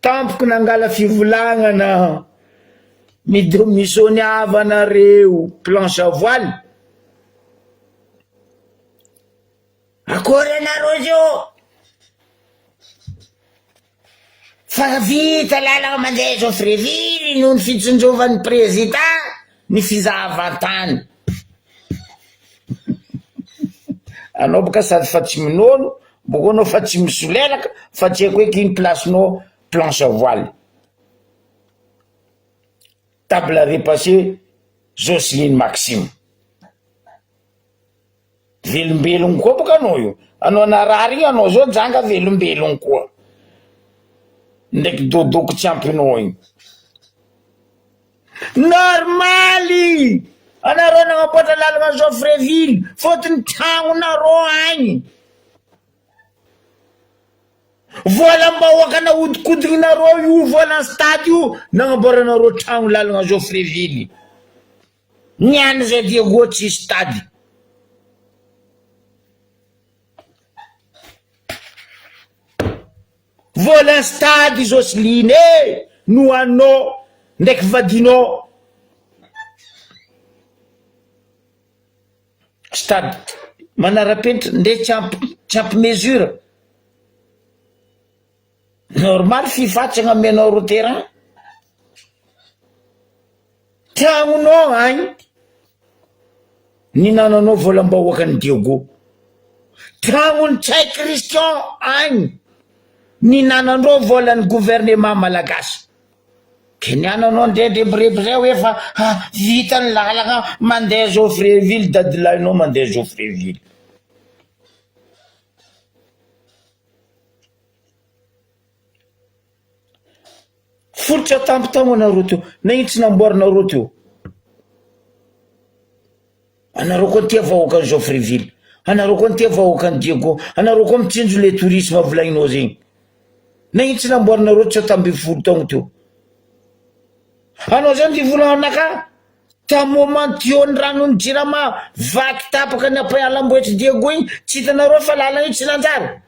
Tampoko nangala fivolagnana midomisoniava nareo planche à voile. Akory anareo zio? Fa vita lalagna mandeha zao Fréville noho ny fitsinjovan'ny prezida ny fizahavan-tany. Anao boka sady fa tsy minôno, boko anao fa tsy misolelaka fa tsy haiko hoe k'ino place-nao planche à voile. Table repassée Jocelyne Maxime. Velombelogno koa boka anao io, anao narary igny anao zao janga velombelogno koa, ndraiky dodoko tsy ampinao igny. Normaly! Anareo nagnamboatra lalagna Joffreville, fôtony tragnonareo agny. Volam-bahoaka nahodikodignareo io volan'ny stade io nagnamboaranareo tragno lalagna Joffreville. Niany zay Diego tsisy stade. Volan'ny stade Jocelyne e no anao ndraiky vadinao. Stade manara-penitra ndre tsy ampy tsy ampy mesure. Normal fifa tsy agnamenao ro terrain. Tragnonao agny ninananao volam-bahoakan'i Diego. Tragnon'i Ntsay Christian agny ninanandreo volan'ny gouvernement malagasy. Ke ny any anao ndre ndrebireby zay hoe fa vita ny lalagna mandeha Joffreville dadilahinao mandeha Joffreville. Foritra tampotampo anareo teo, nagnino tsy namboarinareo teo? Anareo koa tia vahoakan'i Joffreville, anareo koa tia vahoakan'i Diego, anareo koa mitsinjo le tourisme volagninao zegny. Nagnino tsy namboarinareo 19 taogno teo? Anao zany ty volagna aminakahy, tam moment tuyau ny ranon'ny jirama vaky tapaka ny ampahialamboetry Diego igny, tsy hitanareo fa lalana io tsy nanjary?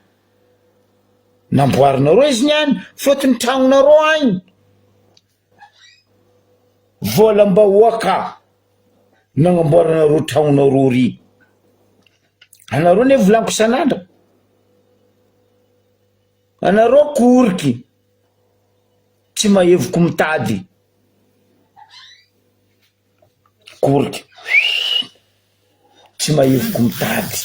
Namboarinareo izy niany, fôtony tragnonareo agny. Volam-bahoaka nagnamboaranareo tragnonareo ry. Anareo ne volaniko isan'andro. Anareo koriky tsy mahevoko mitady. Koriky tsy mahevoko mitady.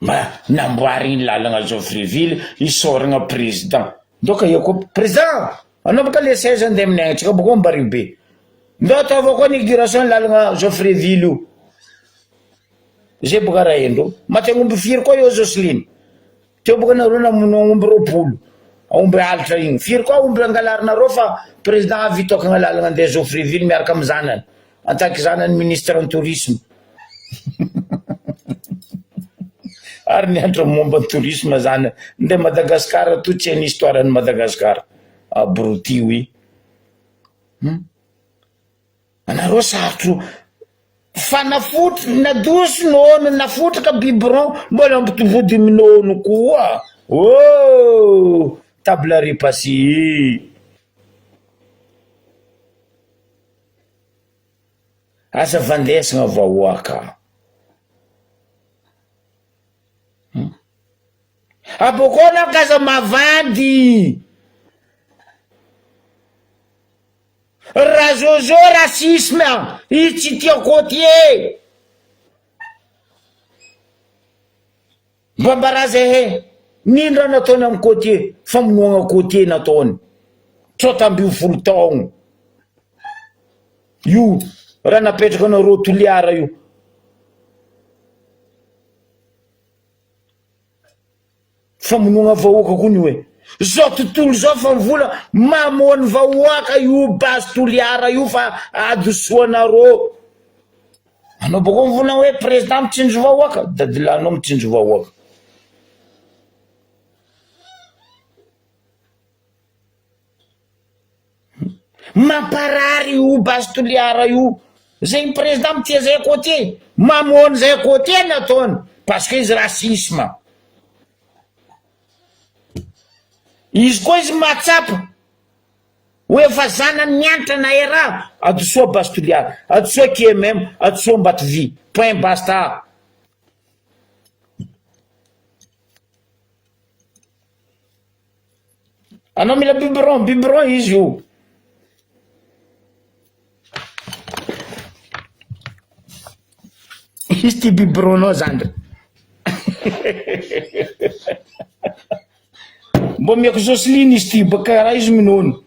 Mba namboarigny lalagna Joffreville isaoragna président. Ndao ka eo koa président anao baka le 16 andeha aminay agny tsika bôka Ambaribe be. Ndao ataova koa inauguration lalagna Joffreville io. Zay bôka raha haindreo. Maty agnomby firy koa eo Jocelyne? Teo bôka nareo namono agnomby 20, aomby halatra igny. Firy koa aomby angalarinareo fa président avy hitôkagna lalagna andeha Joffreville miaraka amy zanany. En tant que zanany ministre ny tourisme. Ary nianatra momba ny tourisme zany. Ndeha Madagascar to tsy hainy histoire ny Madagascar. Abruti oui. Hmm? Anareo sarotro fa nafotry nadoso nono nafotraka biberon mbola ampitovody minono koa. Oh! Table repassée. Aza vandesagna vahoaka. Hmm. Abôkô anao k'aza mavandy. Razozo racisme, izy tsy tia côtier. Mbambara zehe, nino raha nataony am côtier, famonoagna côtier nataony, 13 taogno io raha napetraka anareo Toliara io. Famonoagna vahoaka koa ny hoe. Zao tontolo zao fa mivola mamono vahoaka io base Toliara io fa adosoanareo. Anao bôka mivola hoe président mitsinjo vahoaka, dadilahinao mitsinjo vahoaka. Mamparary io base Toliara io. Zegny président mitia zay côté, mamono zay côté nataony parce que izy racisme. Izy koa izy mahatsapa hoe efa zanany nianatra na era, adosoa base Toliara, adosoa QMM, adosoa Ambatovy, point basta. Anao mila biberon, biberon izy io. Izy ty biberon-nao zandry. Mbô miako Jocelyne izy ty, baka karaha izy minono.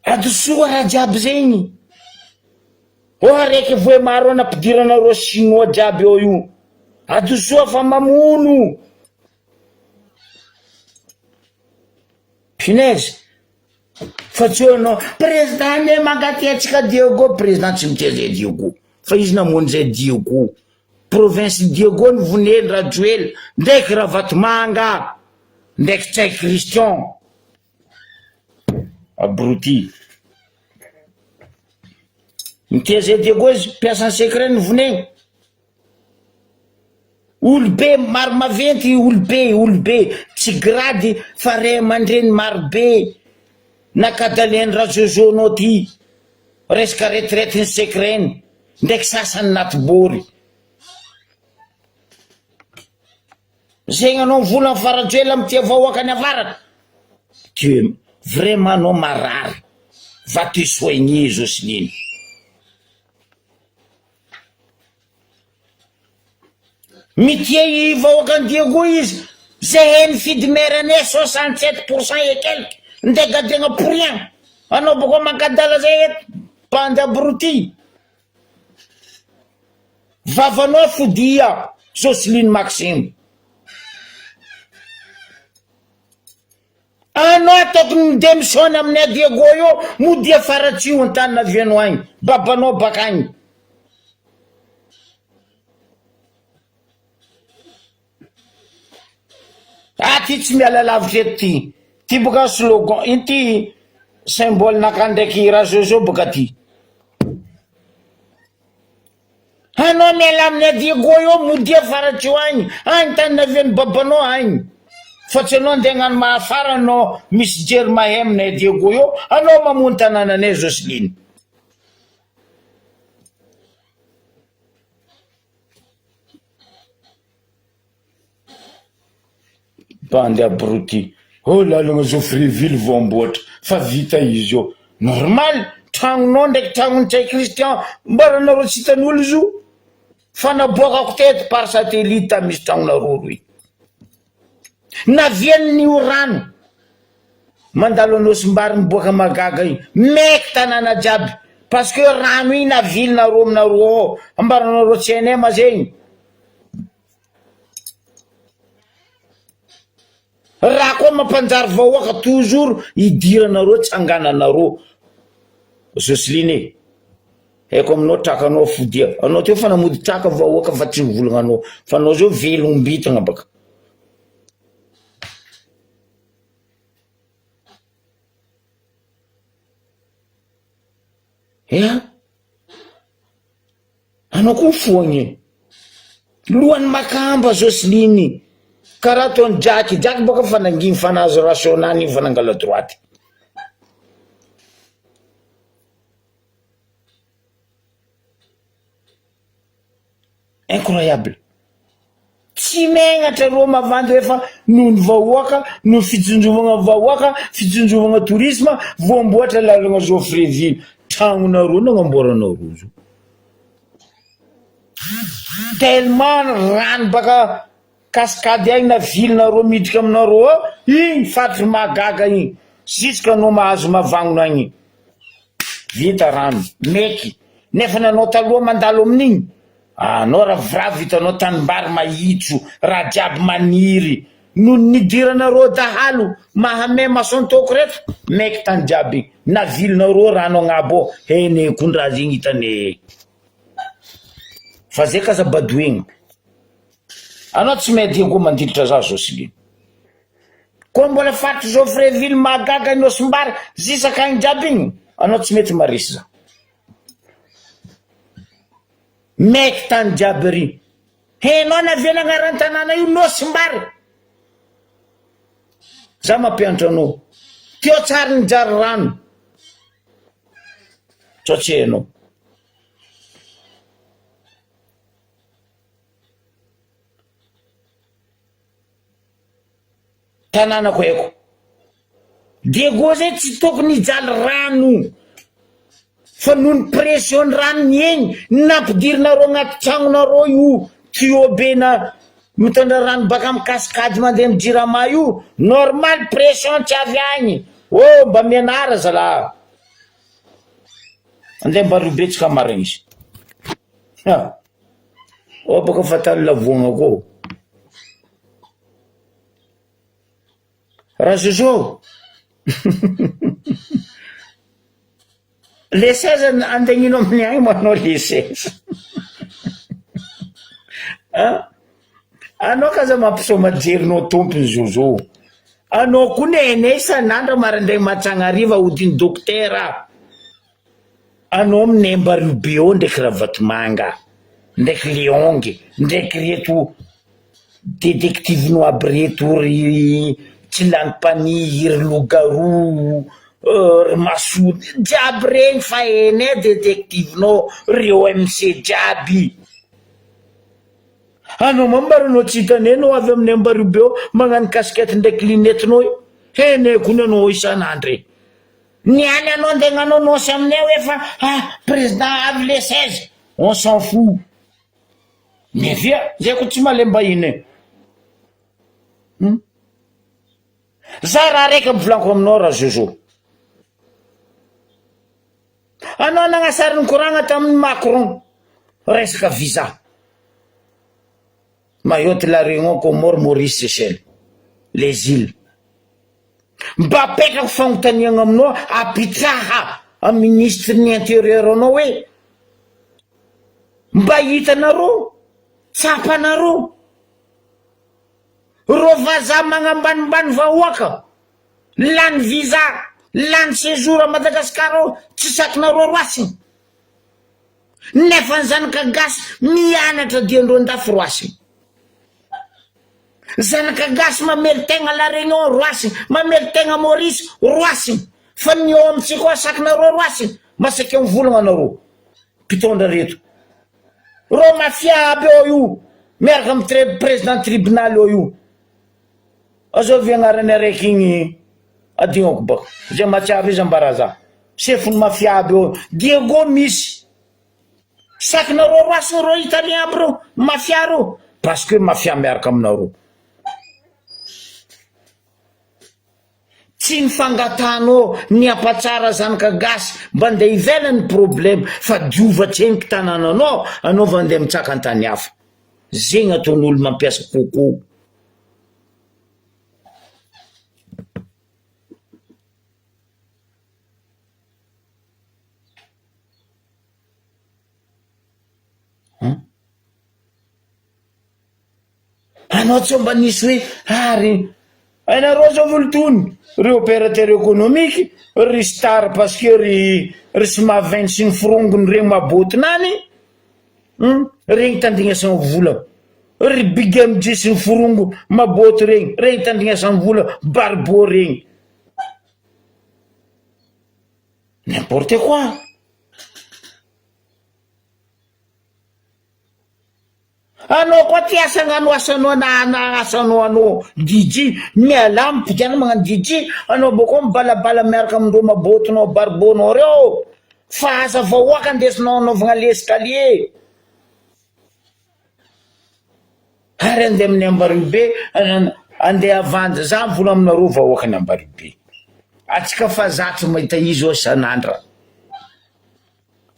Adosoa raha jiaby zegny. Oa raiky voe maro anampidiranareo chinois jiaby eo io. Adosoa fa mamono. Punaise. Fa tsy hoe anao président anie mankatia antsika Diego, président tsy mitia zay Diego. Fa izy namono zay Diego. Province Diego ny voneny Rajoel ndraiky Ravatomanga ndraiky Ntsay Christian. Abruti. Miteza Diego izy mpiasan'ny secret ny voneny. Olobe maro maventy olobe olobe tsy grady fa ray aman-dreny marobe nakadalian'i Rajojo anao ty resaka retraite ny secret-ny ndraiky sasany natibory. Zegny anao mivolagna fa Rajoelina mitia vahoaka any avaratra tu es vraiment anao marary va te soigner Jocelyne. Mitia i vahoakan'i Diego izy, zahay nifidy maire anay 67 pourcent et quelque, ndeha gadegna pour rien, anao bôka mankadala zay eto, bandy abruti, vavanao fodia Jocelyne Maxime. Anao tokony mi-demissionne aminay Diego io, modia faratsiho an-tany navianao agny, babanao bakagny. Ah ty tsy miala lavitra eto ty, ty boka slogan, ino ty symbole nakà ndraiky Rajojo boka ty. Anao miala amin'i Diego eo modia faratsio agny, agny tany navian'ny babanao agny. Fa tsy anao andeha agnano mahafara anao misy jery mahay aminay Diego eo, anao mamono tanànanay Jocelyne. Bandy abruti. Oh lalagna Joffreville voamboatra fa vita izy io. Normal, tragnonao ndraiky tragnon'i Ntsay Christian mbaranareo tsy hitan'olo izy io. Fa naboakako teto par satellite misy tragnonareo roy. Navian'io rano mandalo Anosimbary miboaka Mahagaga io. Maiky tanàna jiaby parce que rano iny navilinareo aminareo ao. Ambaranareo tsy hainay ma zegny. Raha koa mampanjary vahoaka toujours idiranareo tsangananareo Jocelyne e! Haiko aminao trakanao fodia anao teo fa namody traka vahoaka fa tsy nivolagna anao fa anao zao velombitagna baka. Ya! Anao koa foagna e! Lohan'ny makamba Jocelyne, karaha ataon'i Jacky, Jacky bôka fa nangigny fa nahazo ration-nany igny fa nangala droite. Incroyable! Tsy megnatra reo mavandy hoe fa noho ny vahoaka, noho fitsinjovagna vahoaka, fitsinjovagna tourisme, voamboatra lalagna Joffreville. Tragnonareo nagnamboaranareo zao. Tellement rano baka cascade agny na ville-nareo miditra aminareo ao, igny faritry mahagaga igny, jusque anao mahazo mavagnona agny. Vita rano, meky. Nefa nanao taloha mandalo amin'igny, anao ravoravo hitanao tanimbary mahitso, raha jiaby maniry. Nony nidiranareo dahalo mahamay mason-toko reto, maiky tany jiaby. Navilinareo rano agnabo ao, hene kondraha zegny hitane. Fa zay k'aza badoegna. Anao tsy mahay Diego mandilitra za Jocelyne. Koa mbola faritry Joffreville mahagaga i Nosimbary zisaka agny jiaby igny, anao tsy mety maresy za. Maiky tany jiaby ary. Hainao na avy agnaran-tanàna io Nosimbary. Za mampianatra anao. Teo tsary nijary rano. Sao tsy hainao. Tanànako haiko. Diego zay tsy tokony hijaly rano fa noho ny pression ny rano ny eny nampidirinareo agnaty tragnonareo io tuyau be na mitondra rano baka amy cascade mandeha amy jirama io normal pression tsy avy agny oh mba mianara zalah andeha mba robe tsika marigny izy ha oh baka fa tany lavoagna koa. Razozo Le seza andegnino amin'ny agny moa anao le seza. An! Anao k'aza mampisaoma jerinao tompony Zozo. Anao koa nenay isan'andro maraindray matsagna hariva hodin'ny dokotera. Anao minemba Rubio ndraiky Ravatomanga, ndraiky Leongy, ndraiky reto détective-nao aby reto ry Tsilampanihy, ry Loup-garou, ry Masody, jiaby regny fa hainay détective-nao, ry OMC jiaby. Anao mambara anao tsy hitanay anao avy amin'ny Ambariobe ao magnano casquette ndraiky lunette-nao io, hainay koa ny anao isan'andro e. Ny any anao ndeha agnano annonce aminay hoe fa ah président avy le 16, on s'en fout. Miavia, zay koa tsy malem-bahiny e. Hum. Za raha raiky ampivolaniko aminao Razozo. Anao nagnasary nikoragna tamin'i Macron resaka visa. Mayotte, La Réunion, Comores, Maurice, Seychelles. Les îles. Mba apetrako fagnontaniagna aminao apitraha amin'ny ministre ny intérieur anao hoe mba hitanareo, tsapanareo Reo vazaha magnambanimbany vahoaka, lany visa, lany séjour à Madagascar ao, tsy sakinareo roasina. Nefa ny zanaka gasy mianatra diandreo andafy roasina. Zanaka gasy mamelon-tegna La Réunion roasina, mamelon-tegna Maurice roasina, fa ny eo amintsika ao sakinareo roasina, masaky mivolagna anareo mpitondra reto. Reo mafia aby eo io miaraka am tre président tribunal eo io azovy agnarany araiky igny adignako baka zay mahatsiaro izy ambara za sefony mafia aby eo Diego misy sakinareo roasiny reo italien aby reo mafia reo parce que mafia miaraka aminareo. Tsy ny fangatahanao ny hampatsara zanaka gasy mba andeha ivelany ny problème fa diova tseniky tanananao anao vao andeha mitsaka antany hafa. Zegny ataon'olo mampiasa coco. An? Anao tsy mba nisy hoe ary hainareo zao volotony ry opérateur économique ry star parce que ry ry smaven sy ny forongony regny mabotina any hum regny tandrignasana vola ry big MJ sy ny forongo maboty regny regny tandrignasana vola barbo regny n'importe quoi. Anao koa ty asa agnano asanao na na asanao anao DJ mialà mipidiana magnano DJ anao bôkô mibalabala miaraka amindreo mabôtinao barbonao reo fa aza vahoaka andesinao anaovagna l'escalier ary andeha amin'ny Ambariobe andeha havandy za mivola aminareo vahoakan'i Ambariobe atsika fa zatry mahita izy eo isan'andra.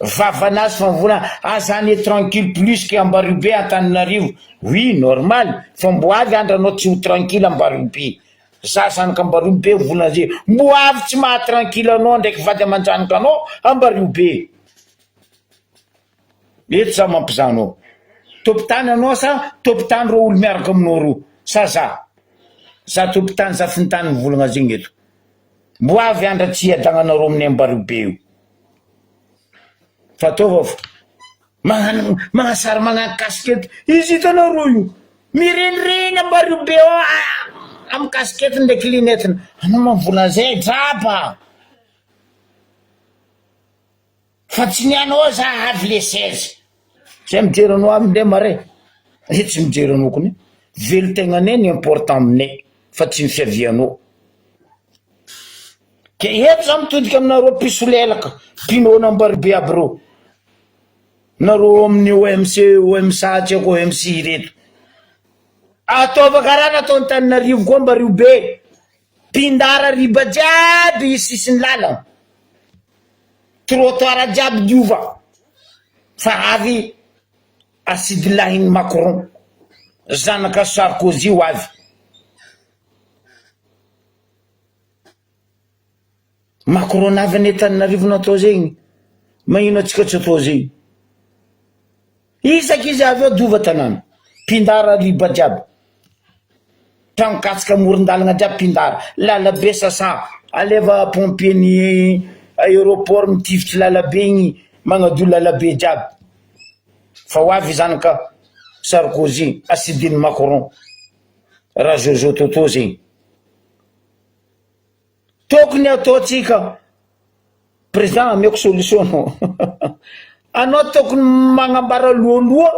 Vavanazy fa mivola aza any tranquille plus que Ambariobe Antananarivo oui normal fa mbo avy andro anao tsy ho tranquille Ambariobe za zanaka Ambariobe mivola zay mbo avy tsy maha tranquille anao ndraiky vady amanjanaka anao Ambariobe eto za mampizaha anao tompotany anao sa tompotany reo olo miaraka aminao reo sa za za tompotany zafintany mivolagna zegny eto mbo avy andra tsy hiadagnanareo amin'ny Ambariobe io. Fa ataova fa magnano magnasary magnano casquette izy hitanareo io mirenireny ambario be ao amy casquette ndraiky lunette anao mavola zay draba fa tsy ny anao za avy le 16 zay mijery anao avy ndre mare zay tsy mijery anao kony velon-tegnanay ny important aminay fa tsy ny fiavianao. Ke eto za mitodika aminareo mpisolelaka, mpinono ambaribe aby reo, nareo amin'ny OMC, OMSA tsy haiko OMC ireto, ataova karaha nataon'i Tananarivo koa Ambariobe, mpindara riba jiaby sisin'ny lalana, trottoir jiaby diova, fa avy asidilahin'i Macron, zanaka Sarkozy ho avy. Macron avy any Antananarivo natao zegny, magnino atsika tsy atao zegny? Isaky izy avy eo diova tanàna. Mpindara riba jiaby. Tragno katsaka amoron-dalagna jiaby mpindara. Lalabe sasa, aleva pompier ny aéroport mitifitry lalabe igny magnadio lalabe jiaby. Fa ho avy izany ka Sarkozy asidin'i Macron. Raha Jojo Toto zegny. Tokony ataontsika Président ameko solution anao anao tokony magnambara aloha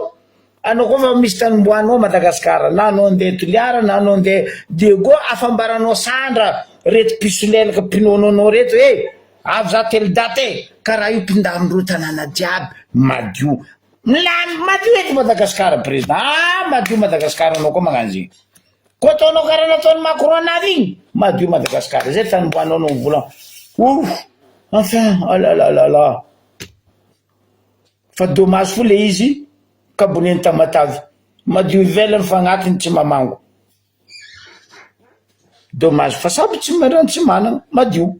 anao koa fa misy tanimboanao Madagascar na anao andeha Toliara na anao andeha Diego afambaranao sandra reto mpisolelaka mpinono anao reto eh avy za telle date eh karaha io mpindamindreo tanàna jiaby madio milamy madio eto Madagascar président ah madio Madagascar anao koa magnano zegny. Koa ataonao karaha nataon'i Macron navy igny, madio Madagascar, zay tany ombanao no mivolagna, ouf, enfin, alalalalala, fa dommage fo le izy kabonen'i Tamatave, madio ivelany fa agnatiny tsy mamango, dommage fa samby tsy manana tsy manana, madio,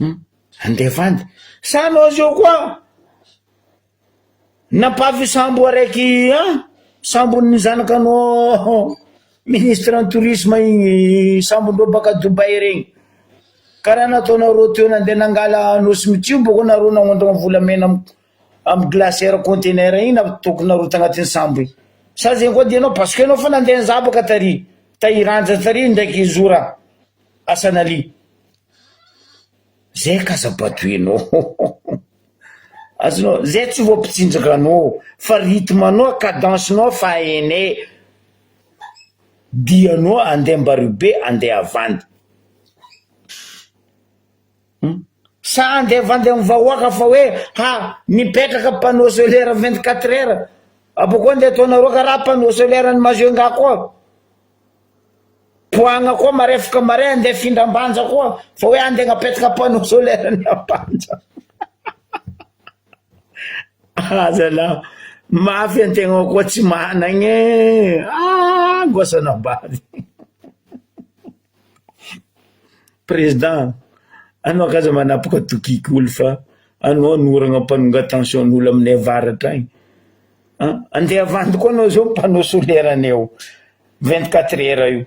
hum, andeha vandy, sa anao zao koa. Nampavy sambo araiky an, sambon'ny zanakanao ministre ny tourisme igny, sambondreo baka Dubaï regny, karaha nataonareo teo nandeha nangala Nosy Mitsio boko nareo nagnondragna volamena am amy glacière conteneur igny natokonareo tagnatin'ny sambo igny, sa zegny koa dianao parce que anao fa nandeha nizaha baka tary, ta Iranja tary ndraiky Zora Hassanali, zay k'aza badoenao. Azonao, zay tsy voampitsinjaka anao fa rythme anao, cadence nao fa hainay, dianao andeha Ambaribe andeha havandy, hum sa andeha havandy amin'ny vahoaka fa hoe ha mipetraka panneau solaire 24 heures, abôkeo andeha ataonareo karaha panneau solaire an'i Majunga koa. Poagna koa marefaka mare andeha afindra Ambanja koa fa hoe andeha agnapetaka panneau solaire ny Ambanja. Azalah mafy antegna koa tsy managna e! Ah goasanabavy. Président, anao k'aza manapaka tokiky olo fa anao noragna mpanonga tension n'olo aminay avaratra agny. An, andeha havandy koa anao zao panneau solaire anay ao. 24 heures io.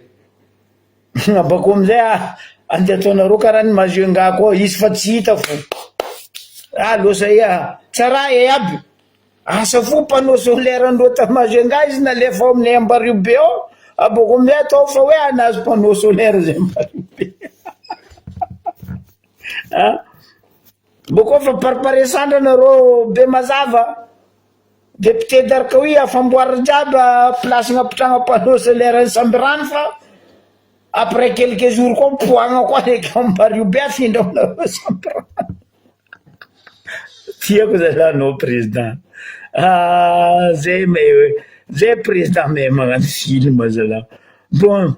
Abako amizay ah, andeha ataonareo karaha ny Majunga koa, izy fa tsy hita fo. Ah losa ia, tsara e aby. Asa fo panneau solaire andreo ta Majunga izy nalefa ao aminay Ambario be ao, abako amizay atao fa hoe anazy panneau solaire zay Ambario be. Ah, boko fa parpare sandra nareo be mazava. Député Darkaoui afamboarina jiaby place agnapitrahana panneau solaire ny Sambirano fa après quelques jours koa mipoagna koa raiky Ambario be afindra aminareo Sambirano. Tiako zalahy anao président. Ah zay mahay zay président mahay magnano film zalahy. Bon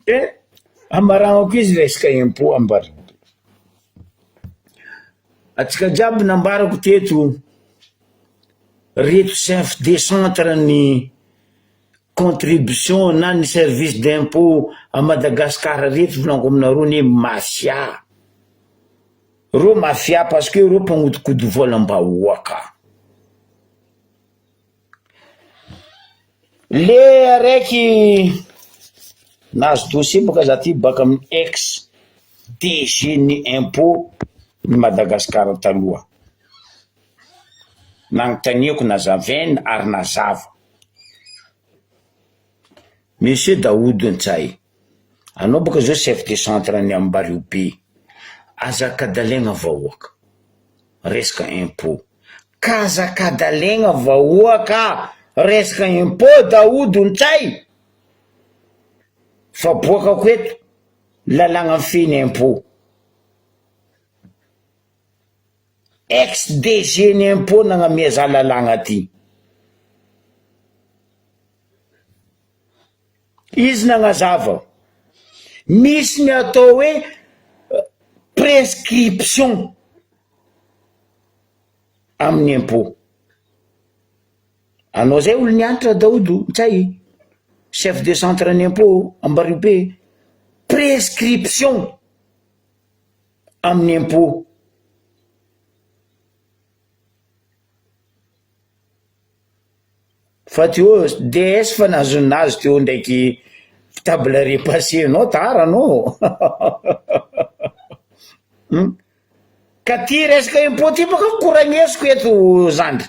eh amaragnako izy resaka impôt Ambario be. Antsika jiaby nambarako teto reto chef de centre ny contribution na ny service d'impot à Madagascar reto volaniko aminareo anie mafia, reo mafia parce que reo mpagnodikody volam-bahoaka. Le araiky nahazo dossier boka za ty baka amin'ny ex DG ny impot ny Madagascar taloha. Nanontaniako nazavainy ary nazava. Monsieur Daoud Ntsay, anao boka zao chef de centre ny Ambario be, aza kadalaigna vahoaka, resaka impot. K'aza kadalaigna vahoaka, resaka impot Daoud Ntsay! Fa boakako eto, lalàgna mifehy ny impot. Ex DG ny impot nagnamia za lalàgna ty. Izy nagnazava, misy ny atao hoe prescription amin'ny impot. Anao zay olo nianatra Daodo Ntsay, chef de centre ny impot Ambaribe, prescription. amin'ny impot. Fa teo DS fa nahazo ny nazy teo ndraiky table repassé anao tara anao. Hum. Ka ty resaka impôt ty baka koragnesiko eto zandry.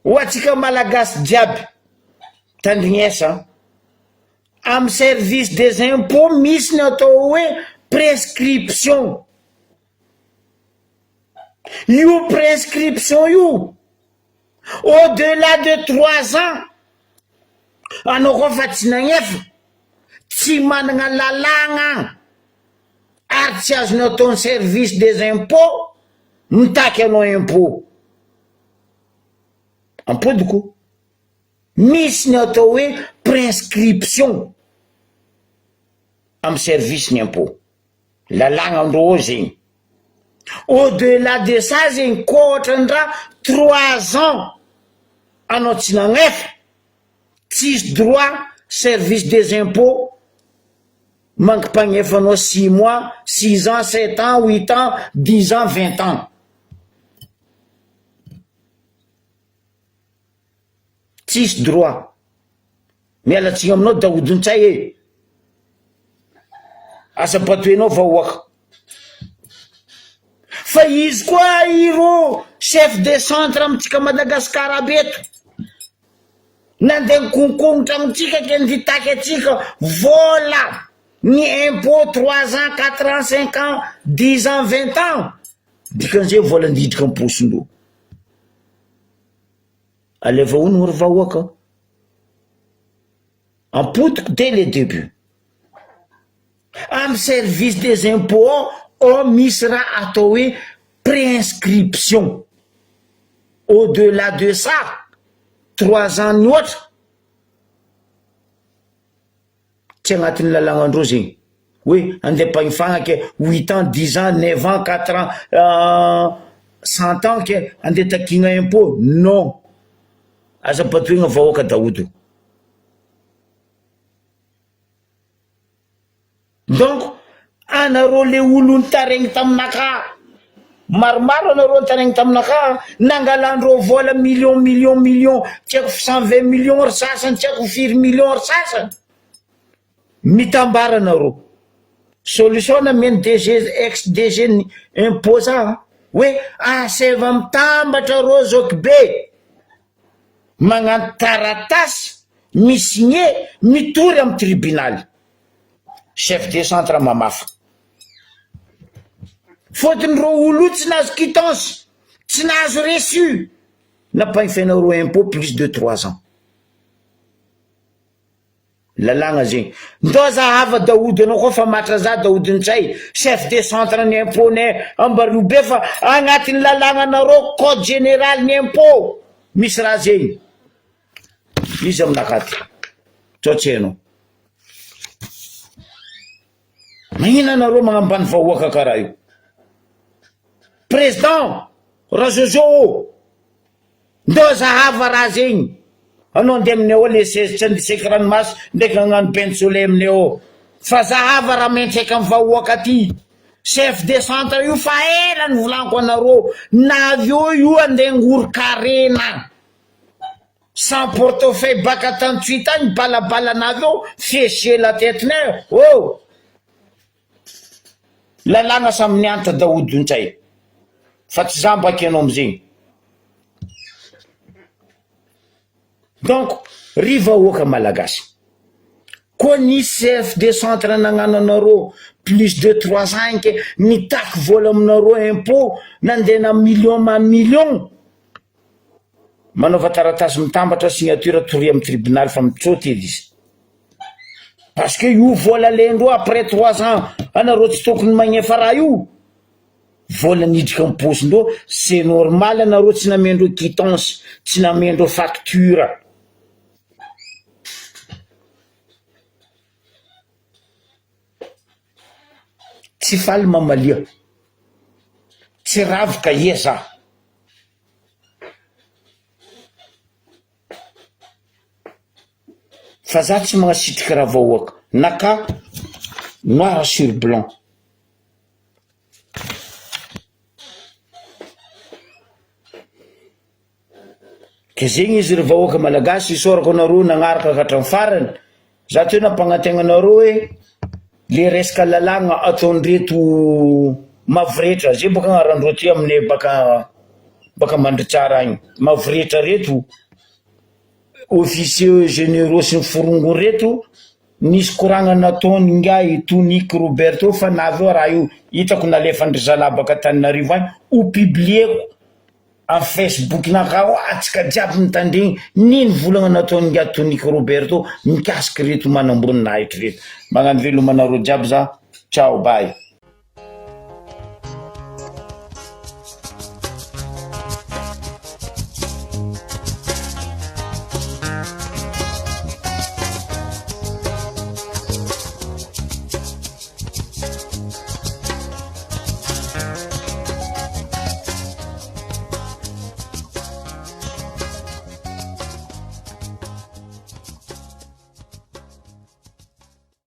Ho antsika malagasy jiaby, tandrignesa an. Am service des impôts misy ny atao hoe prescription. Io prescription io au delà de trois ans anao koa fa tsy nagnefa, tsy managna lalàgna ary tsy azony ataon'ny service des impôts mitaky anao impôt. Ampodiko, misy ny atao hoe prescription amy service ny impôt. Lalàgna ndrô ao zegny. Au delà de ça zegny koa ohatran-draha trois ans anao tsy nagnefa, tsisy droit service des impôts mangi-pagnefa anao six mois, six ans, sept ans, huit ans, dix ans, vingt ans. Tsisy droit. Miala tsiny aminao Daodontsay e! Aza batoenao vahoaka. Fa izy koa ireo chef de centre amintsika Madagascar aby eto. Nandeha nikonkonitra amintsika ke nitaky atsika vola ny impôt trois ans, quatre ans, cinq ans, dix ans, vingt ans. Dikan'izay vola niditra am-paosindreo. Alaivo honogno ry vahoaka. Ampodiko dès le début. Amy service des impôts ao ao misy raha atao hoe préinscription. Au delà de ça, trois ans mihoatra, Tsy agnatin'ny lalàgnandreo zegny hoe andeha ampagnifagna ke huit ans, dix ans, neuf ans, quatre ans, cent ans ke andeha takiagna impôt, non! Aza badoegna vahoaka daholo. Donc anareo le olo nitaregny taminakahy, maromaro anareo nitaregny taminakahy, nangalandreo vola million million million, tsy haiko 120 millions ry sasany, tsy haiko firy millions ry sasany, mitambara anareo, solution nameny DG ex DG ny impôt za hoe asaiva mitambatra reo zokibe, magnano taratasy mi-signer mitory amy tribunaly. Chef de centre mamafa. Fôtony reo olo io tsy nahazo quittance, tsy nahazo reçu, nampagnifenao reo impôt plus de trois ans. Lalàgna zegny. Ndao zahava dahody anao koa fa matra za dahody ntsay, chef de centre ny impôt nay Ambariho be fa agnatin'ny lalàgnanareo code général ny impôt misy raha zegny. Iza aminakahy ty? Tsao tsy hainao. Magnino anareo magnambany vahoaka karaha io? Président Rajojo ô! Ndao zahava raha zegny. Anao andeha aminay ao le seza tsy andeha ranomaso ndraiky hagnano bain de soleil aminay ao. Fa zahava raha miantraika amin'ny vahoaka aty. Chef de centre io fa ela nivolaniko anareo, na avy eo io andeha hangoron-karena. Sans portefeuille baka tantsuit agny balabalanareo fesse la tête neo oh! Lalàna samy nianta daholo ntsay fa tsy za mba kenao amizegny donc ry vahoaka malagasy koa nisy chef de centre nagnano anareo plus de trois ans ke nitaky vola aminareo impot nandena million ma million Manaova taratasy mitambatra signature toria am tribunal fa mitsoty edy izy. Parce que io vola alaindreo après trois ans anareo tsy tokony magnefa raha io, vola niditra am paosindreo, c'est normal anareo tsy namendreo quittance, tsy namendreo facture. Tsy faly mamalia, tsy ravo ka ia za. Fa za tsy magnasitriky raha vahoaka, naka noir sur blanc. Ke zegny izy ry vahoaka malagasy, isaorako anareo nagnaraka ka hatramin'ny farany, za teo nampagnantegna anareo hoe le resaka lalàgna ataondreto mavoretra, zay boka agnarandreo aty aminay baka baka Mandritsara agny, mavoretra reto, officiers généraux sy ny forongony reto, nisy koragna nataony ingahy Toniky Roberto fa navy eo raha io hitako nalefan-dry zalahy baka Antananarivo agny ho publier-ko Am Facebook nakao atsika jiaby mitandregny nino volagna nataony ingahy Toniky Roberto mikasiky reto manamboninahitry reto. Magnano veloma anareo jiaby za. Ciao bye.